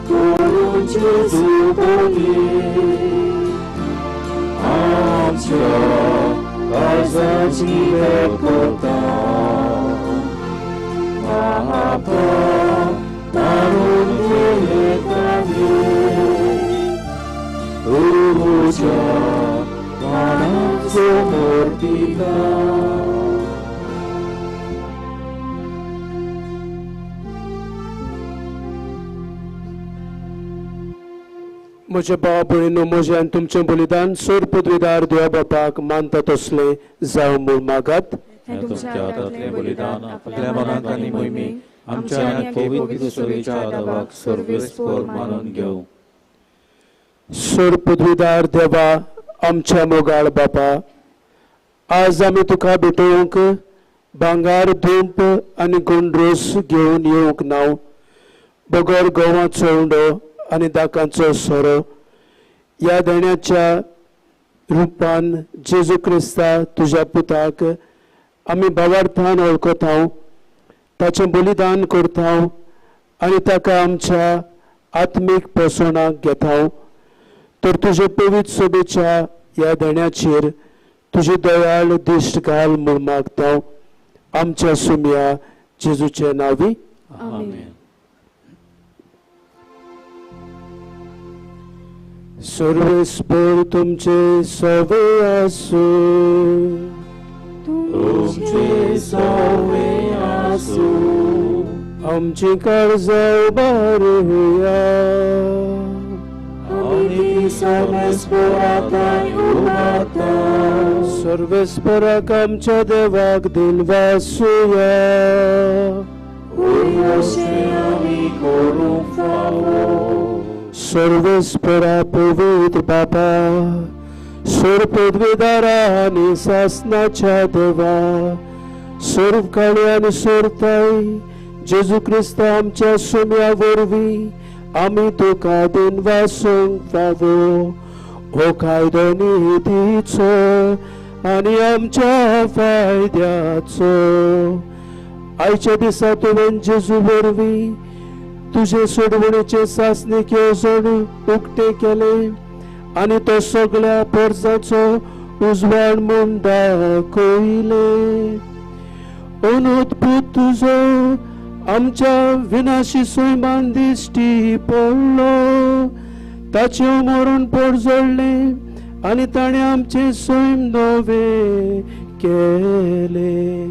korun Gesù boli आमच्या काळजाची एकता बापा तारून घेताले तुज्या प्राणाचो मूर्तिका. म्हजे भाव भयणीनो, म्हजें आनी तुमचें बलिदान सोर पदवीदार देवा बापाक मानता तसलें जावं म्हूण मागात. तुमच्या हातांतलें बलिदान आपल्या मनाक आनी मोहिमेक आमच्या ह्या पवित्र सभेच्या देवाक सर्वेस्पर मानून घेवं. सोर पदवीदार देवा आमच्या मोगाळ बापा, आज आमी तुका भेटोवंक भांगार धुंप आनी गुंडरोस घेवन येवंक ना, बगर गोवाचो उंडो आनी दाकांचो सोरो ह्या देण्याच्या रुपान जेजू क्रिस्ता तुज्या पुताक आमी भावार्थान वळखता, ताचें बलिदान करता आनी ताका आमच्या आत्मीक पोसणाक घेता. तर तुजे पवित्र सभेच्या ह्या देण्याचेर तुजी दयाळ दिश्ट घाल म्हूण मागता आमच्या सुमया जेजूचे नांवी. आमेन. सर्वेस्पर तुमचे सवे आसूं. तुमचे सवे आसूं. आमची काळजां उबारुया. आमी सर्वेस्पराक उबारता. सर्वेस्पराक आमच्या देवाक दिनवासुया. अशें आमी करूंक फावो. सर्वेस्परा पवित्र बापा, सर्व पदवीदारा आनी सासनाच्या देवा, सर्व काळी आनी सोरताय जेजू क्रिस्त आमच्या सुम्या वरवीं आमी तुका दिनवासूंक फावो. हो कायदो नितीचो आनी आमच्या फायद्याचो. आयच्या दिसा तुवें जेजू वरवीं तुजे सोडवणेचे सासणीक येवजण उक्तें केलें आनी तो सगळ्या पोरसाचो उजवाड म्हूण दाखयलें. अनूत पूत तुजो आमच्या विनाशी सैमान दिश्टी पडलो, ताचें मरण पोरजोडलें आनी ताणें आमचें सैम नवें केलें.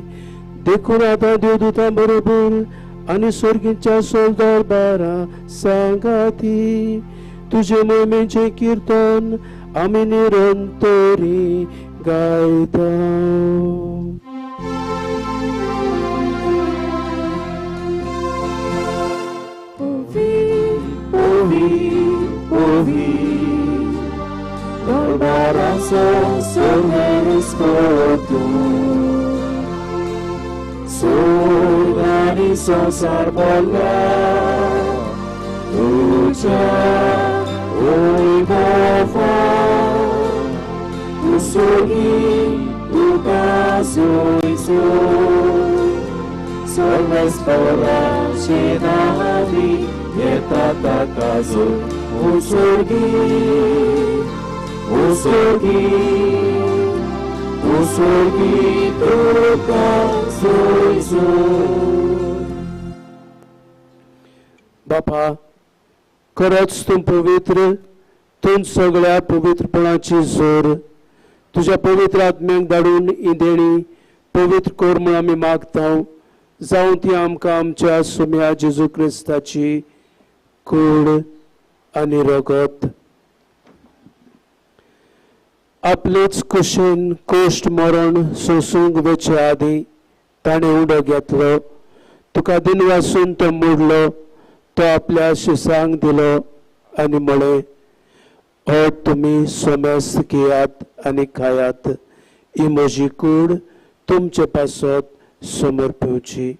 देखून आतां देवदूतां बरोबर आनी स्वर्गीच्या सोलदरबारा सांगाती तुजे मोहिमेचें किर्तन आमी निरंतरी गायता. सोगानी संसार बोला तुझ्या वैभवा तूं सोगी तुका सोय सोय सर्वेस्परा शेदारी येता ताका जोय उसोगी उसोगी उसोगी तुका सोय सोय. बापा, खरोच तूं पवित्र, तूं सगळ्या पवित्रपणाची जोर. तुज्या पवित्र आत्म्याक धाडून ही देणी पवित्र कर म्हूण आमी मागता, जावं ती आमकां आमच्या सुम्या जेजू क्रिस्ताची कूड आनी रगत. आपलेच कुशीन कोश्ट मरण सोसूंक वचचे आदीं ताणें उडो घेतलो, तुका दिनवासून तो मोडलो, तो आपल्या शिसांक दिलो आनी म्हळें, हो तुमी समेस्त घेयात आनी खायात, ही म्हजी कूड तुमचे पासत समर्पिवची.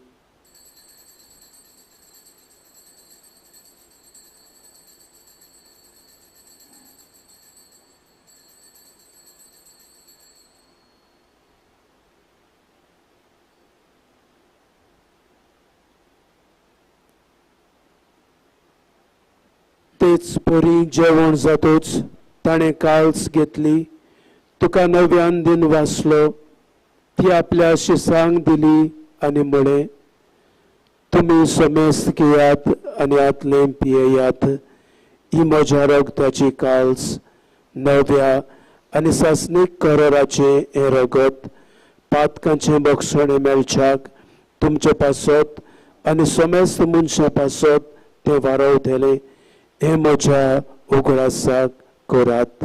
तेच परी जेवण जातोच ताणें काल्स घेतली, तुका नव्यान दिन वाचलो, ती आपल्या शिसांक दिली आनी म्हळें, तुमी समेस्त घेयात आनी आतलें पियेयात, ही म्हज्या रगताची काल्स, नव्या आनी सासणीक कराराचें हें रगत पातकांचें बक्षणें मेळच्याक तुमचे पासत आनी समेस्त मनशां पासत तें वारवतलें. हे म्हज्या उगडासाक करात.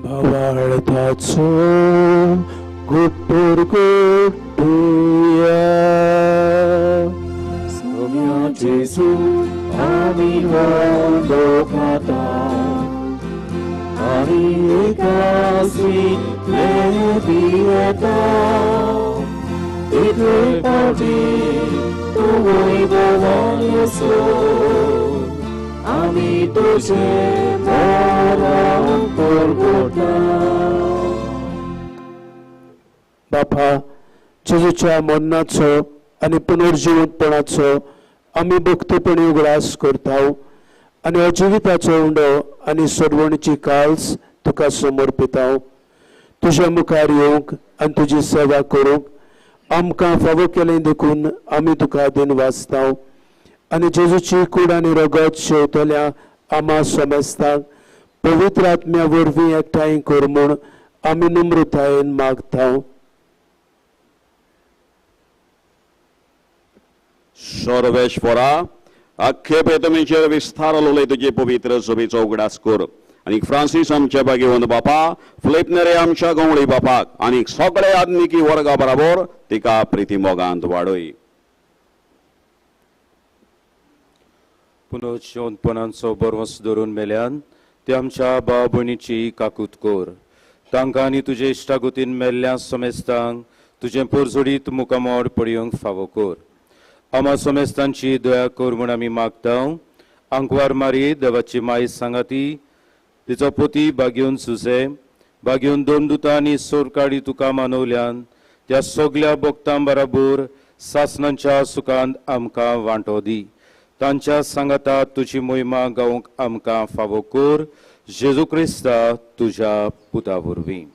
भावार्थाचो गुप्त गुटुया सोम्या जेजू आमी वंदोखाता आनी एकास्वीतले पियेता इतले पावटी तूं वैभवान येसो आमी तुजें मरण परगटा. बापा, जेजूच्या मरणाचो आनी पुनर्जिवंतपणाचो आमी भक्तपणी उगडास करता आनी हो जिविताचो उंडो आनी सोडवणीची काल्स तुका समर्पिता. तुज्या मुखार येवंक आनी तुजी सेवा करूंक आमकां फावो केलें देखून आमी तुका दिनवासता आनी जेजूची कूड आनी रगत शेवतल्या आमा समेस्ताक पवित्र आत्म्या वरवीं एकठांय कर म्हूण आमी नम्रतायेन मागता. सर्वेश्वरा, अख्खे पेतमीचेर विस्तारलोले तुजे पवित्र सभेचो उगडास कर आनी फ्रांसीस आमच्या बागेवन बापा, फिलीप नेरे आमच्या गवळी बापाक आनी सगळे आदनिकी वर्गा बराबर तिका प्रिती मोगांत वाडय. पुनर्जिवंतपणाचो बरवस धरून मेल्यान ते आमच्या भाव भयणीची काकूत कर, तांकां आनी तुजे इश्टागतीन मेल्ल्या समेस्तांक तुजें पोरजोडीत मुखामोड पळोवंक फावो कर. आमा समेस्तांची दया कर म्हूण आमी मागता. आंकवार मारी देवाची माय सांगाती तिचो पोती बागेवन सुसे बागेवन दोन दुतां आनी सोरकाडी तुका मानवल्यान त्या सगल्या भक्तां बराबर सासणाच्या सुखांत आमकां वांटो दी. तांच्या सांगाता तुजी मोहिमा गावंक आमकां फावो कर, जेजू क्रिस्ता तुज्या पुता वरवीं.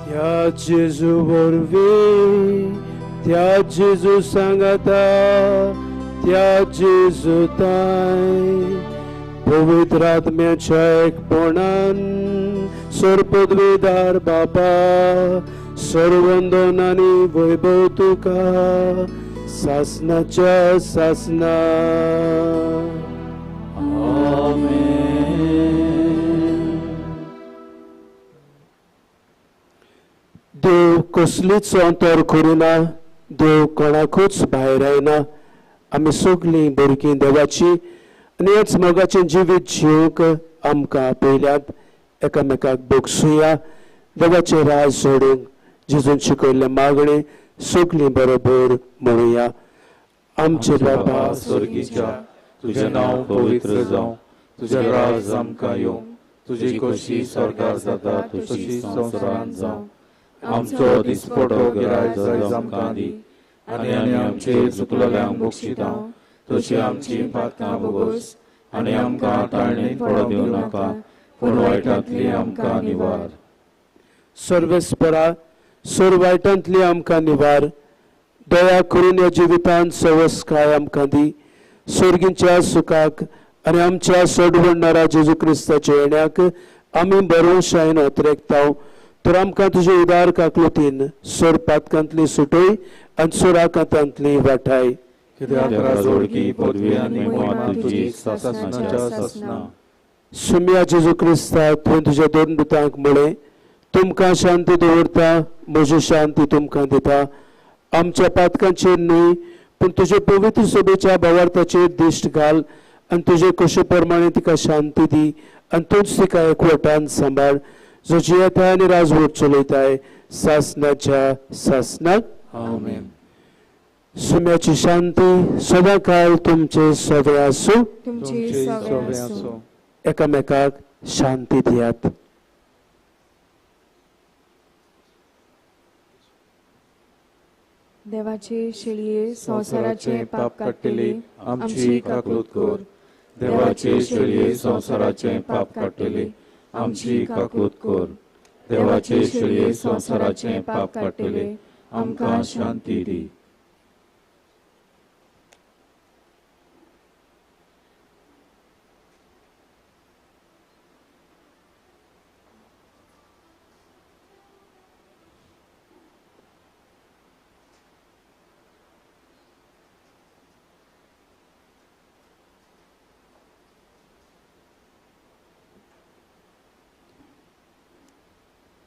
त्या जेजू वरवीं, त्या जेजू सांगाता, त्या जेजू ताय पवित्र आत्म्याच्या एकपणान सर्वपदवीदार बापा सर्वंदन आनी वैभव तुका सासनाच्या सासना. देव कसलीच अंतर करिना, देव कोणाकूच भायर आयना. आमी सगळीं भुरगीं देवाची आनी हेच मोगाचें जिवीत जिवंक आमकां आपयल्यात. एकामेकाक बोगसुया, देवाचें राज सोडूंक जेजून शिकयल्लें मागणें सगळीं बरोबर म्हणुया. आमचे बाबा स्वर्गीच्या, तुजें नांव पवित्र जावं, तुजें राज आमकां येवं, तुजी खोशी स्वर्गार जाता तशी संवसारांत जावं. आमचो दिसपटो गिरायक आयज आमकां दी आनी आनी आमचे चुकलेल्यांक बक्षिता तशी आमची पातकां भोगोस आनी आमकां ताळणेक पडो दिवं नाका, पूण वायटांतली आमकां निवार. सर्वेस्परा, सोर वायटांतली आमकां निवार. दया करून ह्या जिवितांत सवसकाय आमकां दी. स्वर्गीच्या सुखाक आनी आमच्या सोडवणणारा जेजू क्रिस्ताच्या येण्याक आमी बरोवशायेन अत्रेकताव. तर आमकां तुजे उदार काकलुतीन सोर पातकांतली सुटय आनी सोराकांतांतली वाठाय. सुम्या जेजू क्रिस्ता, तुवें तुज्या दोन दुतांक म्हळें, तुमकां शांती दवरता, म्हजी शांती तुमकां दिता. आमच्या पातकांचेर न्हय पूण तुजे पवित्र सभेच्या भावार्थाचेर दिश्ट घाल आनी तुजे कशे प्रमाणे तिका शांती दी आनी तूंच तिका एकवटान सांबाळ, जो जियेता आनी राजवट चलयताय सासनाच्या सासनाक. आमेन. सुम्याची शांती सदांकाळ तुमचे सगळे आसूं. एकामेकाक शांती दियात. देवाचे शेळये संवसाराचे पाप काडटले आमची काकूत कर. देवाचे शेळये संवसाराचे पाप काडटले आमची काकूत कर. देवाचे शेळये संवसाराचे पाप काडटले आमकां शांती दी.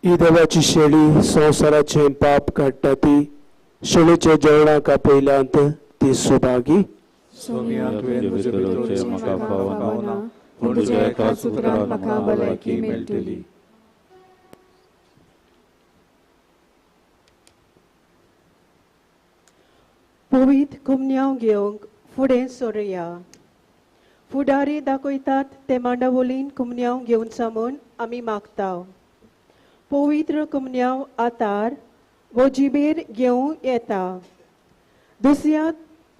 ही देवाची शेळी संवसाराचें पाप काडटा ती शेळीच्या जेवणाक आपयल्यांत ती सुभागी. पवित्र कुमन्यांव घेवंक फुडें सोरुया. फुडारी दाखयतात ते मांडावलीन कुमन्यांव घेवचा म्हूण आमी मागता. पवित्र कुमन्यांव आतार वो जिबेर घेवं येता. दुसऱ्या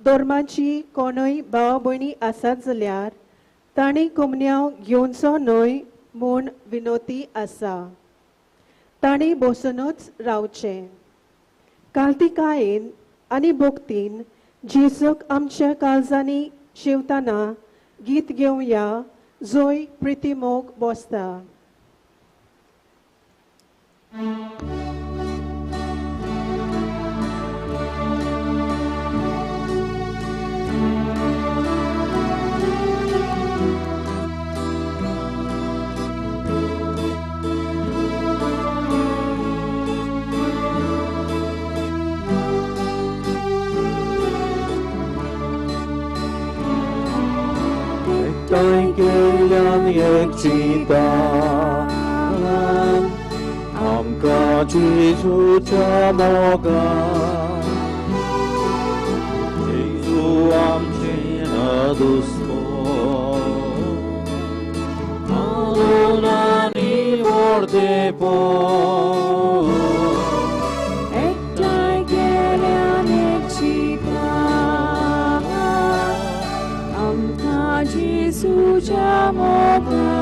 धर्माची कोणूय भाव भयणी आसात जाल्यार तांणी कुमन्यांव घेवचो न्हय म्हूण विनोती आसा. तांणी बसुनूच रावचें. कालतिकायेन आनी भक्तीन जेजूक आमच्या काळजांनी शेवतना गीत घेवया जोय प्रितीमोग बसता. एकठांय केल्यान एक चिंता आमकां जेजूच्या मोगान जेजू आमचें दुस्मन आनी व्हडलेपण एकठांय गेल्यान एक चिंतन आमकां जेजूच्या मोगान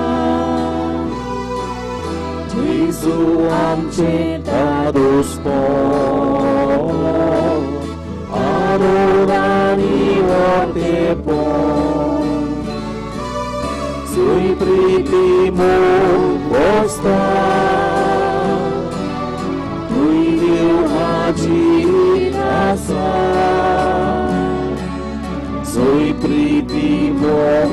जेजू आमचें दुस्मन आनी व्हडलेपण सुय प्रीती मोग तुय देव हाजीर आसा सुय प्रीती मोग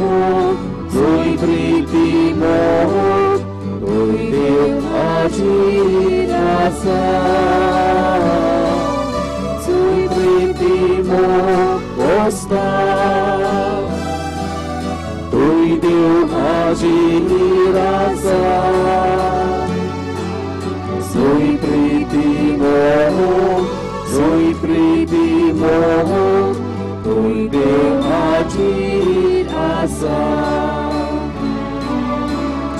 सुय प्रीती मोग तुय देव हाजीर आसा सुय प्रीती मोग तुय देव हाजीर आसा सुय प्रीती मोग सुय प्रीती मोग तुय देव हाजीर आसा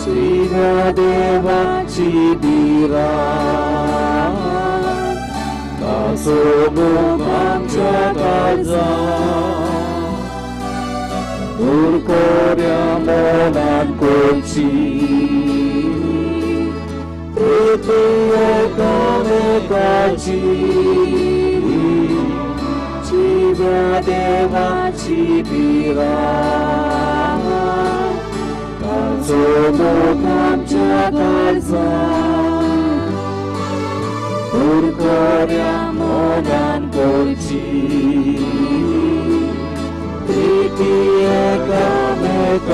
शिव्या देवाची बिरान ताचो मोग आमच्या काळजान उरकोऱ्या मनान कोची प्रीती एकामेकाची जिव्या देवाची बिरान ताचो मोग आमच्या काळजान उरकोऱ्या मनान कोची प्रीती एकामेकाची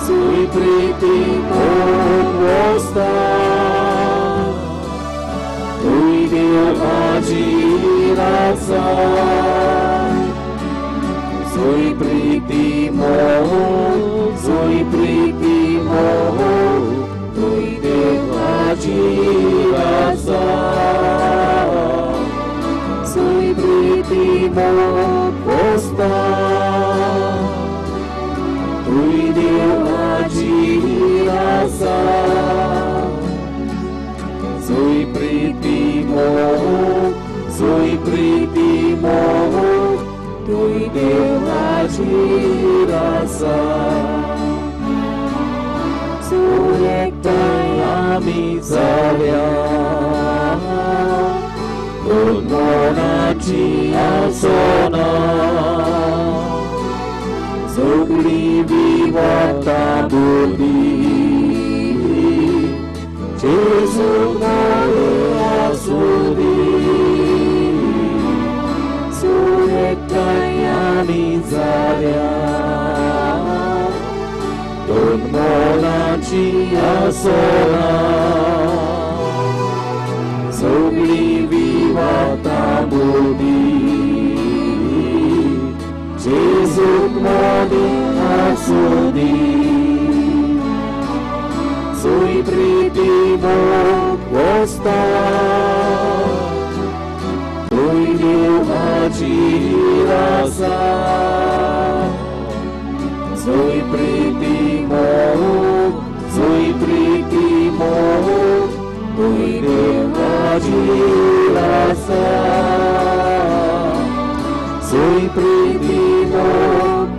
सुय प्रीती मोग तुय देव हाजीर आसा सुय प्रीती मोग सुय प्रीती मोग तुय देव हाजीर आसा सुय प्रीती मोग तुय देव हाजीर आसा सुय प्रीती मोग सुय प्रीती मोग तुय देव हाजीर आसा सुय एकठांय आमी जाल्या पूण मनाची आसना सगळीं विवता बुद्धी जेजू मोग आसूं दी सुय एकठांय आमी जाल्या पूण मनाची आसना सगळीं विवता बुद्धी जेजूक मोग आसूं दी सुय प्रीती मोग तुय देव हाजीर आसा सुय प्रीती मोग सुय प्रीती मोग तुय देव हाजीर आसा सुय प्रीती मोग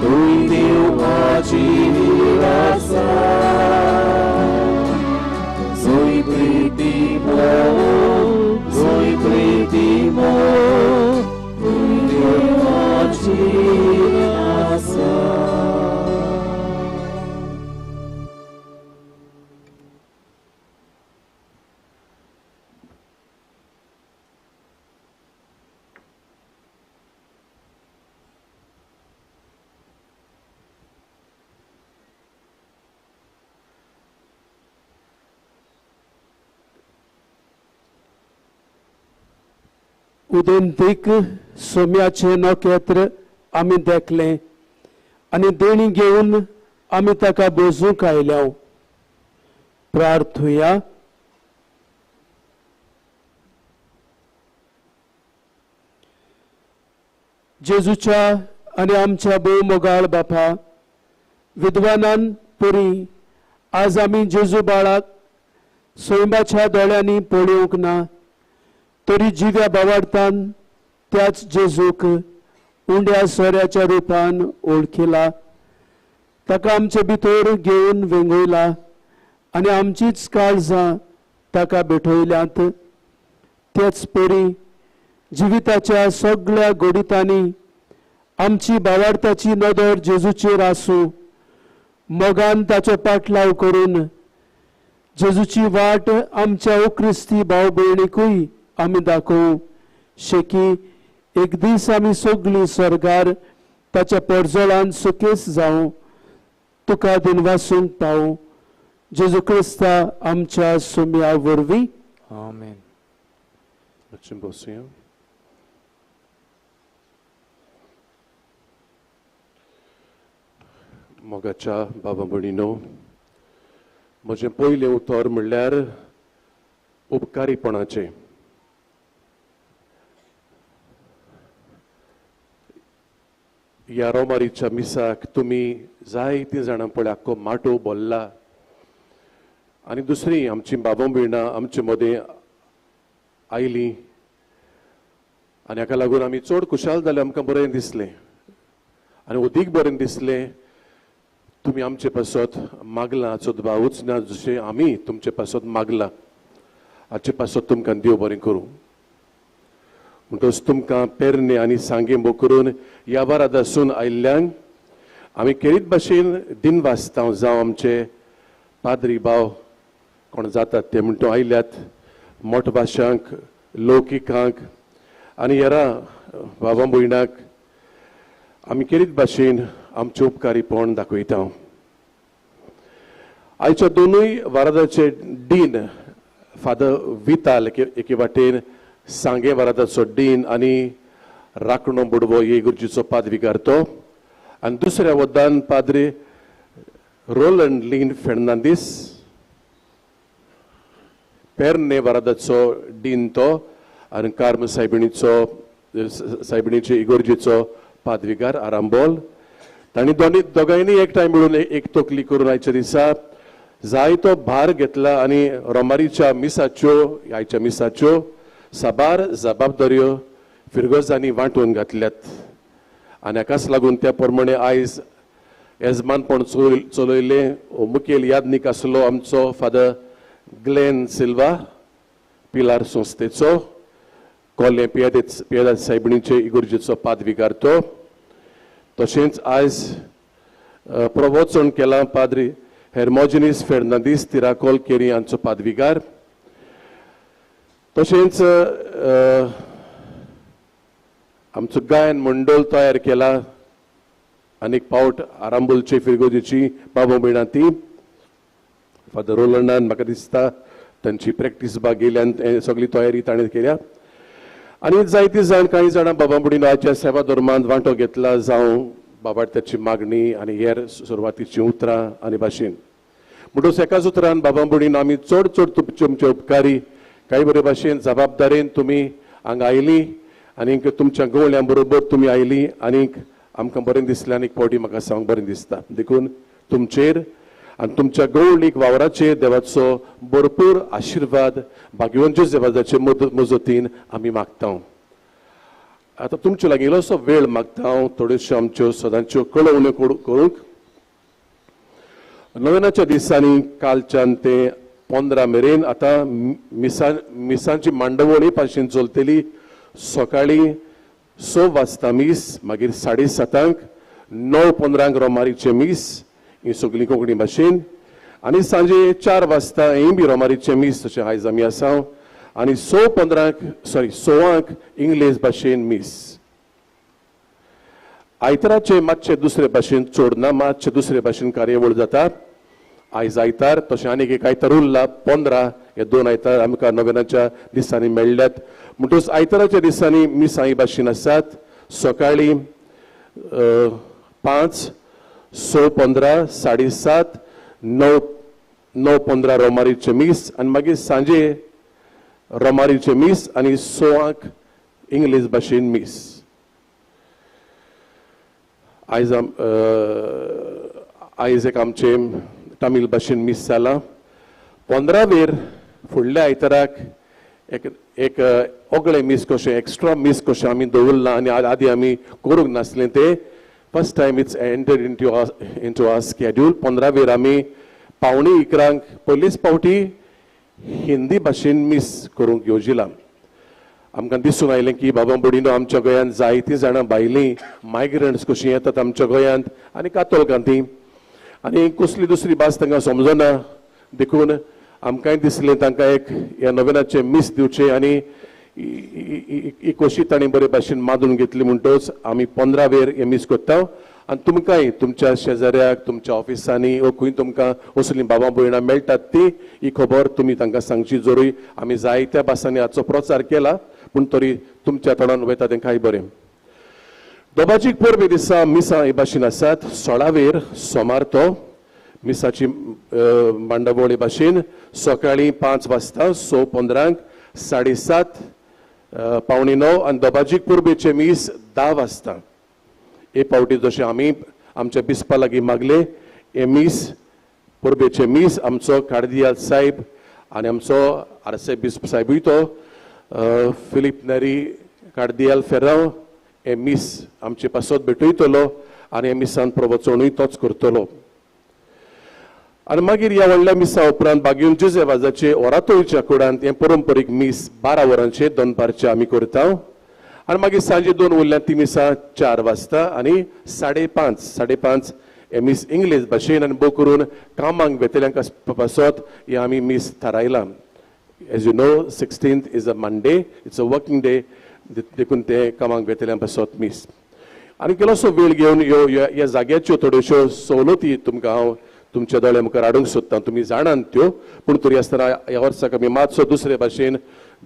तुय देव हाजीर आसा सुय प्रीती मोग सुय प्रीती मोग तुय देव हाजीर आसा. उदेंतीक सोम्याचें नखेत्र आमी देखलें आनी देणी घेवन आमी ताका बोजूंक आयल्या. प्रार्थुया. जेजूच्या आनी आमच्या भोव मोगाळ बापा, विद्वानान परी आज आमी जेजू बाळाक सैमाच्या दोळ्यांनी पळोवंक ना तरी जिव्या बावार्थान त्याच जेजूक उंड्या सोऱ्याच्या रुपान ओळखिला, ताका आमचे भितर घेवन वेंगयला आनी आमचीच काळजां ताका भेटयल्यांत. त्याच परी जिविताच्या सगळ्या घडितांनी आमची बावार्थाची नदर जेजूचेर आसूं, मोगान ताचो पाटलाव करून जेजूची वाट आमच्या क्रिस्ती भाव भयणीकूय आमी दाखोवं शेकी एक दीस आमी सगळीं स्वर्गार ताच्या परजळान सुकेस जावं, तुका दिनवासूंक पावूं. जेजू क्रिस्ता आमच्या सुम्या वरवीं. आमेन. मोगाच्या बाबा भयणीनो, म्हजें पयलें उतर म्हणल्यार उपकारीपणाचें. ह्या रोमारीच्या मिसाक तुमी जायतीं जाणां पळय आख्खो माटोव भरला आनी दुसरी आमची बाबा भयणां आमचे मदें आयलीं आनी हाका लागून आमी चड खुशाल जाले. आमकां बरें दिसलें आनी अदीक बरें दिसलें तुमी आमचे पासत मागलां हाचो दुबावूच ना, जशें आमी तुमचे पासत मागलां हाचे पासत तुमकां देव बरें करूं. म्हणटकच तुमकां पेरणे आनी सांगें करून ह्या वारादासून आयिल्ल्यांक आमी खेरीत भाशेन दिनवासता. जावं आमचे पाद्री भाव कोण जातात ते म्हणटो आयल्यात, मोठ भाशांक, लौकिकांक आनी हेरा बाबा भयणाक आमी खेरीत भाशेन आमचें उपकारीपण दाखयता. आयच्या दोनूय वारादाचे डीन फादर विताल एके वाटेन सांगे वारादाचो डीन आनी राखणो बुडवो हे गुरुजीचो पादविगार तो, आनी दुसऱ्या वद्दान पाद्री रोलंड लीन फेर्नांदीस पेरणे वारादाचो डीन तो आनी कार्म सायबिणीचो सायबिणीचे इगोर्जीचो पादविगार आरांबोल. तांणी दोगांयनी एकठांय मेळून एक तकली करून आयच्या दिसा जायतो भार घेतला आनी रोमारीच्या मिसाच्यो आयच्या मिसाच्यो साबार जबाबदाऱ्यो फिरगर्जांनी वांटून घातल्यात आनी हाकाच लागून त्या प्रमाणे आयज येजमानपण चलयलें. मुखेल यादनीक आसलो आमचो फादर ग्लेन सिल्वा पिलार संस्थेचो, कोल्ले पियेदाद सायबिणीचे इगर्जेचो पादविगार तो. तशेंच आयज प्रवचन केलां पाद्री हेर्मोजिनीस फेर्नांदीस तिराकोल केरी हांचो पादविगार. तशेंच आमचो गायन मंडळ तयार केला आनी एक पावट आरांबोलचे फिरगोजेची बाबा भयणां ती फादर रोलंडान म्हाका दिसता तांची प्रॅक्टीस बाग गेल्यान सगळी तयारी ताणें केल्या. आनी जायतीं जाण कांय जाणां बाबा भयणीन आयच्या सेवा धर्मांत वांटो घेतला, जावं बाबार्थ्याची मागणी आनी हेर सुरवातीचीं उतरां आनी भाशेन. म्हणटकच एकाच उतरान बाबा भयणीन आमी चड चड तुमचे उपकारी. कांय बरे भाशेन जबाबदारेन तुमी हांगा आयलीं आनी तुमच्या गवळ्यां बरोबर तुमी आयलीं आनी आमकां बरें दिसलें आनी एक फावटी म्हाका सांगूंक बरें दिसता. देखून तुमचेर आनी तुमच्या गवळीक वावराचेर देवाचो भरपूर आशिर्वाद भाग्यवंत देवाचे मजतीन आमी मागता. आतां तुमचे लागीं इल्लोसो वेळ मागता हांव थोड्योश्यो आमच्यो सदांच्यो कळोवण्यो करूंक. नव्याच्या दिसांनी कालच्यान ते 15 मेरेन आतां मिसांची मांडवळ पाशीन चलतली. सकाळीं 6 वाजता मीस, मागीर 7:30, 9:15 रोमारीचें मीस, ही सगळी कोंकणी भाशेन, आनी सांजे 4 वाजता हें बी रोमारीचें मीस तशें आयज आमी आसा, आनी 6:15 इंग्लीश भाशेन मीस. आयताराचें मातशें दुसरे भाशेन चड ना, मातशें दुसरे भाशेन कार्यावळ जाता. आयज आयतार तशें आनीक एक आयतार उरला 15, हे 2 आयतार आमकां नव्याच्या दिसांनी मेळ्ळ्यात. म्हणटकच आयताराच्या दिसांनी मिसां ही भाशेन आसात. सकाळीं 5, 6:15, 7:30, 9:15 रोमारीचें मीस आनी मागीर सांजे रोमारीचें मीस आनी 6 इंग्लीश भाशेन मीस. आयज आयज एक आमचें तामील भाशेन मीस जालां. 15वेर फुडल्या आयताराक एक एक ओगळे मीस कशें, एक्स्ट्रा मीस कशें आमी दवरलां आनी आदी आमी करूंक नासलें तें. First time it's entered into our schedule. 15वेर आमी 10:45 पयलीच फावटी हिंदी भाशेन मीस करूंक येवजिलां. आमकां दिसून आयलें की बाबा भयणीनो आमच्या गोंयांत जायतीं जाणां भायलीं मायग्रंट्स कशीं येतात आमच्या गोंयांत आनी कातोलकां तीं आनी कसली दुसरी भास तांकां समजना, देखून आमकांय दिसलें तांकां एक ह्या नोवेनाचें मीस दिवचें आनी ही कशी तांणी बरे भाशेन मानून घेतली. म्हणटच आमी 15वेर हें मीस करता आनी तुमकांय तुमच्या शेजाऱ्याक, तुमच्या ऑफिसांनी वो खंय तुमकां असलीं बाबा भयणां मेळटात ती ही खबर तुमी तांकां सांगची. जरूय आमी जायत्या भासांनी हाचो प्रचार केला पूण तरी तुमच्या तोंडान वयता तें कांय बरें. दोबाजीक परबे दिसा मिसां हे भाशेन आसात. 16वेर सोमार तो मिसाची मांडावळ हे भाशेन सकाळीं 5 वाजता, 6:15, 7:30, 8:45 आनी दोबाजीक परबेचें मीस 10 वाजता. हे फावटी जशें आमी आमच्या बिस्पा लागीं मागलें हें मीस परबेचें मीस आमचो कार्दियाल साहेब आनी आमचो आर्सेबिस्प साहेबूय तो फिलीप नेरी कार्दियाल फेरांव हें मीस आमचे पासत भेटयतलो आनी हे मिसान प्रवचनूय तोच करतलो. आनी मागीर ह्या व्हडल्या मिसा उपरांत बागेवन जुजे वाजाचे ओरातोयच्या कुडांत हें परंपरीक मीस 12 वरांचेर दनपारचें आमी करता. आनी मागीर सांजे 2 उरल्या ती मिसां 4 वाजता आनी 5:30 हें मीस इंग्लीश भाशेन आनी भोव करून कामाक वेतल्यांक पासत हें आमी मीस थारायलां. As you know 16th is a Monday, it's a working day, देखून तें कामाक वेतल्यां पासत मीस. आनी केलोसो वेळ घेवन ह्यो ह्या जाग्याच्यो थोड्योश्यो सवलती तुमकां हांव तुमच्या दोळ्या मुखार हाडूंक सोदता. तुमी जाणात त्यो, पूण तरी आसतना ह्या वर्साक आमी मातसो दुसरे भाशेन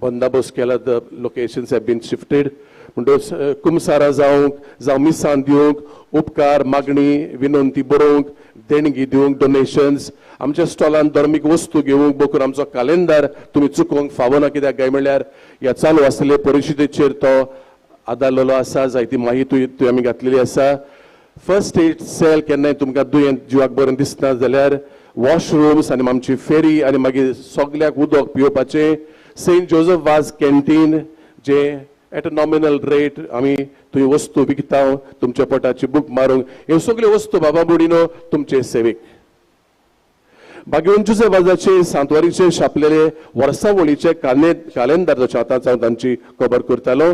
बंदोबस्त केला. The locations have been shifted. म्हणटकच कुमसारां जावंक, जावं मिसां दिवंक, उपकार मागणी विनंती बरोवंक, देणगी दिवंक, डोनेशन्स, आमच्या स्टॉलान धर्मीक वस्तू घेवंक, बोकून आमचो कालेंदार तुमी चुकोवंक फावना. कित्याक काय म्हणल्यार ह्या चालू आसलेले परिशदेचेर तो आदारलेलो आसा, जायती माहिती आमी घातलेली आसा. फर्स्ट एड सेल केन्नाय तुमकां दुयेंत जिवाक बरें दिसना जाल्यार वॉशरूम्स आनी आमची फेरी आनी मागीर सगल्याक उदक पिवपाचें. सेंट जोजफ वाज कॅन्टीन जें एट अ नॉमिनल रेट आमी थंय वस्तू विकता, तुमच्या पोटाची बूक मारूंक, ह्यो सगल्यो वस्तू बाबा भयणीनो तुमचे सेवेक. बागेवन जुजे वाजाचे सांतवारीचे छापलेले वर्सावळीचे कालेंदार जशें आतांच हांव तांची खबर करतालो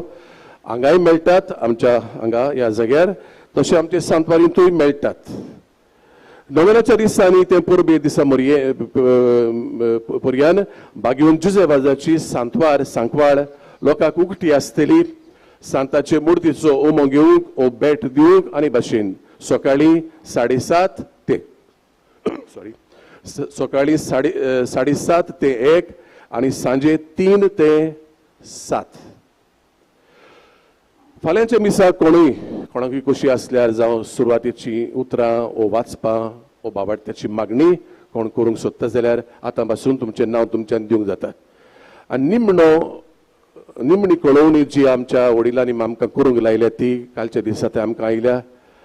हांगाय मेळटात आमच्या हांगा ह्या जाग्यार, तशें आमचे सांतवारींतूय मेळटात. नोवेनाच्या दिसांनी तें परबे दिसा मोरये पर्यान बागेवन जुजे वाजाची सांतवार सांकवाळ लोकांक उगटी आसतली. सांताचे मुर्तीचो उमो घेवंक ओ भेट दिवंक आनी भाशेन सकाळीं 7:30 ते सॉरी सकाळीं 7:30 ते 1 आनी सांजे 3 ते 7. फाल्यांच्या मिसाक कोणूय कोणाकूय खोशी आसल्यार जावं सुरवातेची उतरां ओ वाचपां ओ बाबाट्याची मागणी कोण करूंक सोदता जाल्यार आतां पासून तुमचें नांव तुमच्यान दिवंक जाता. आनी निमणी कळोवणी जी आमच्या वडिलांनी आमकां करूंक लायल्या ती कालच्या दिसा ते आमकां आयल्या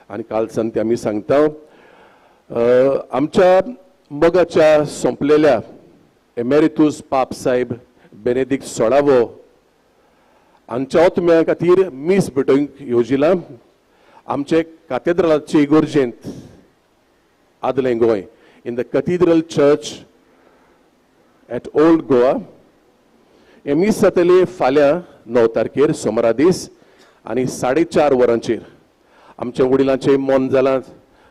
आनी कालसान ती आमी सांगता. आमच्या मोगाच्या सोंपलेल्या एमेरितूस पाप साहेब बेनेदीक 16वो आमच्या आत्म्या खातीर मीस भेटोवंक येवजिलां आमचे कातेद्रालाचे इगोर्जेंत आदलें Goa, in the cathedral church at old Goa. हें मीस जातलें फाल्यां 9 तारखेर सोमारा दीस आनी 4:30 वरांचेर. आमच्या वडिलांचें मन जालां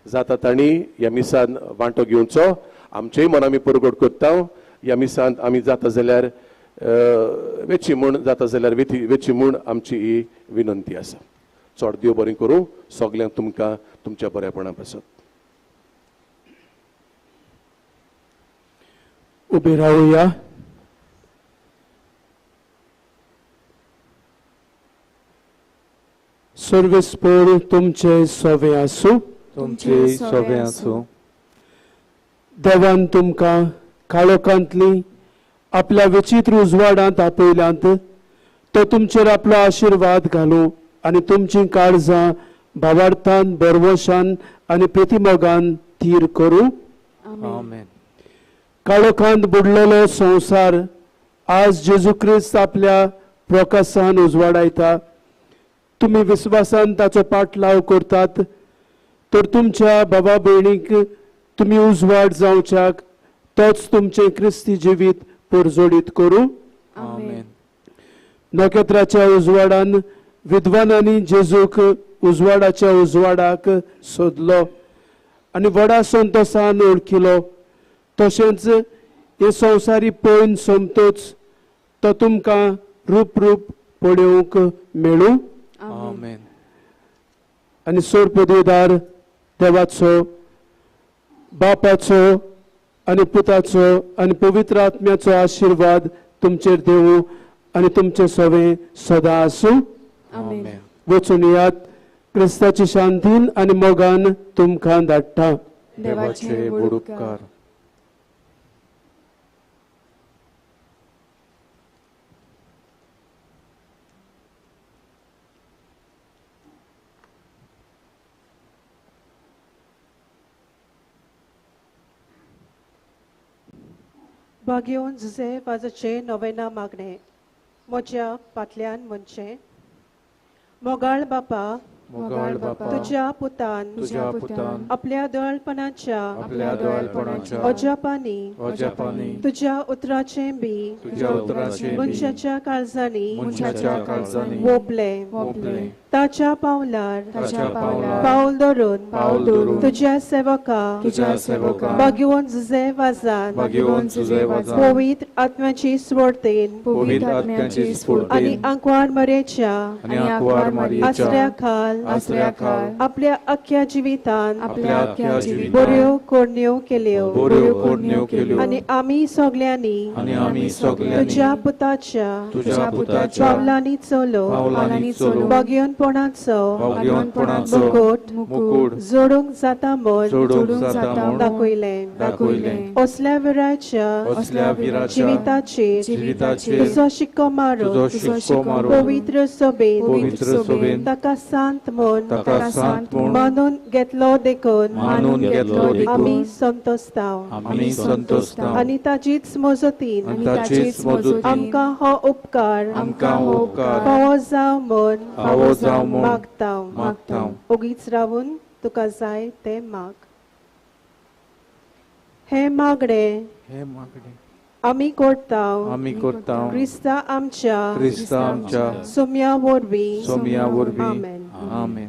जाता तांणी ह्या मिसान वांटो घेवचो. आमचेय मन आमी परगट करता. ह्या मिसांत आमी जाता जाल्यार वेची म्हूण, जाता जाल्यार वेची म्हूण आमची ही विनंती आसा. चड देव बरें करूं सगल्यांक तुमकां तुमच्या बरेपणा पासत. उबे रावया. सर्वेस्पोर तुमचे सवे आसूं. तुमचे सोबे आसूं. देवान तुमकां काळोखांतली आपल्या विचित्र उजवाडांत आपयल्यांत, तो तुमचेर आपलो आशिर्वाद घालूं आनी तुमचीं काळजां भावार्थान, बरवशान आनी प्रतिमोगान थीर करूं. आमेन. काळोखांत बुडलेलो संवसार आज जेजू क्रिस्त आपल्या प्रकाशान उजवाडायता. तुमी विस्वासान ताचो पाटलाव करतात तर तुमच्या बाबा भयणीक तुमी उजवाड जावच्याक तोच तुमचें क्रिस्ती जिवीत परजोडीत करूं. आमेन. नखेत्राच्या उजवाडान विद्वानांनी जेजूक उजवाडाच्या उजवाडाक सोदलो आनी व्हडा संतोसान ओळखिलो. तशेंच हे संवसारी पळोवन सोमतोच तो तुमकां रूप रूप पळोवंक मेळूं. आमेन. आनी सोड पदवीदार देवाचो, बापाचो आनी पुताचो आनी पवित्र आत्म्याचो आशिर्वाद तुमचेर देवूं आनी तुमचें सवें सदां आसूं. वचून यात, क्रिस्ताची शांतीन आनी मोगान तुमकां धाडटा. देवाचे व्हड उपकार. भाग्योन जुजे वाजाचें नोवेना मागणें म्हज्या फाटल्यान म्हणचें. मोगाळ बापा, मोगाळ बापा, तुज्या पुतान आपल्या दयाळपणाच्या अजापांनी तुज्या उतराचें बी मनशाच्या काळजांनी वोपलें. ताच्या पावलार पावल धरून तुज्या सेवका भाग्यवंत जुजे वाजान पवित्र आत्म्याची स्फूर्तीन आनी आंकवार मरेच्या आसऱ्या खाल आपल्या अख्ख्या जिवितान बऱ्यो करण्यो केल्यो आनी आमी सगल्यांनी तुज्या पुताच्या पावलांनी चलो भाग्यवंतपणाचो मुकूट जोडूंक जाता म्हूण दाखयलें. असल्या विराच्या जिविताचेर तुजो शिक्को मारून पवित्र सभेन ताका सांत म्हूण मानून घेतलो देखून आमी संतोसताव आनी ताचीच मजतीन आमकां हो उपकार फावो जावं म्हूण मागता. ओगीच रावून तुका जाय तें माग. हें मागणें आमी करता क्रिस्ता आमच्या सोम्या वरवीं. आमेन.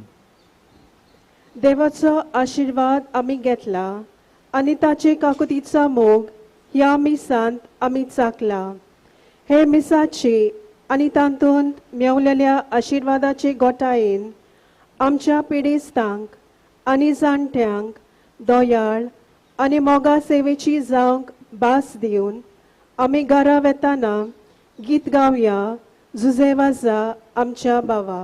देवाचो आशिर्वाद आमी घेतला आनी ताचे काकुतीचो मोग ह्या मिसांत आमी चाखला. हे मिसाची आनी तातूंत मेवलेल्या आशिर्वादाचे गोटायेन आमच्या पिडेस्तांक आनी जाणट्यांक दयाळ आनी मोगा सेवेची जावंक भास दिवन आमी घरा वेताना गीत गावया जुजे वाजा आमच्या बावा.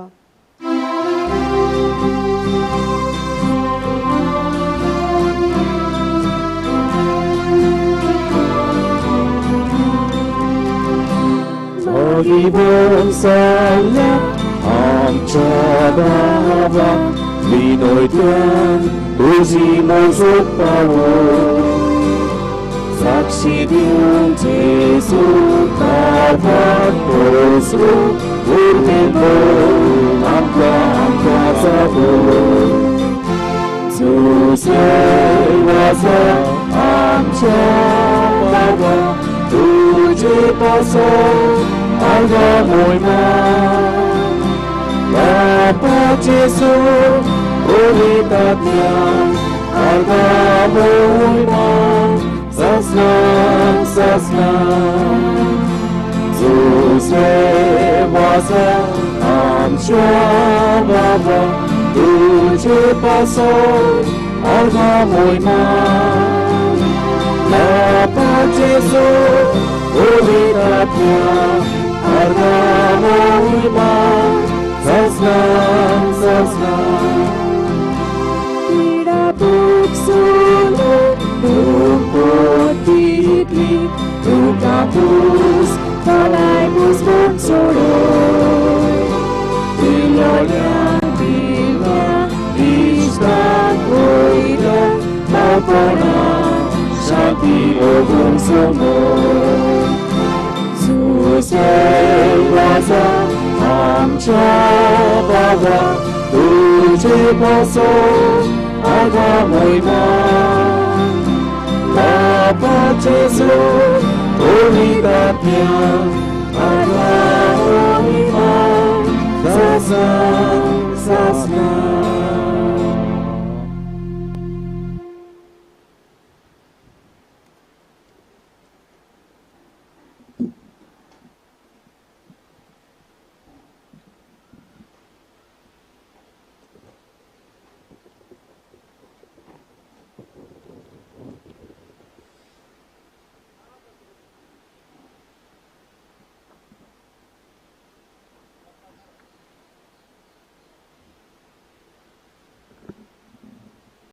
आमच्या बाबा विनोयत्यान तुजी मोजूक पावो साक्षी दिवन जेजू कारभार पोसू उरतें आमकां आमकां जागो जुजे वाजा आमच्या बाबा तुजे पासो आर्गां मोयमा बापा जेजू उलयतात्या आर्गां मोयमा ससनां ससनां जुजे वाजा आमच्या बाबा तुजे पासो आर्गां मोयमा बापा जेजू उलयतात्या आर्गां मोयमा ससनां ससनां. पिडा पूस तोलाय पुसपून सोडोय दिलोल्या दिल्या इश्टाक वयल्या बापणा शांती ओगून समोर सुसे राजा आमच्या बाबा तुझे पासून आगा महिमा बापा जेजू पवित्र आत्म्या आगा महिमा जासा.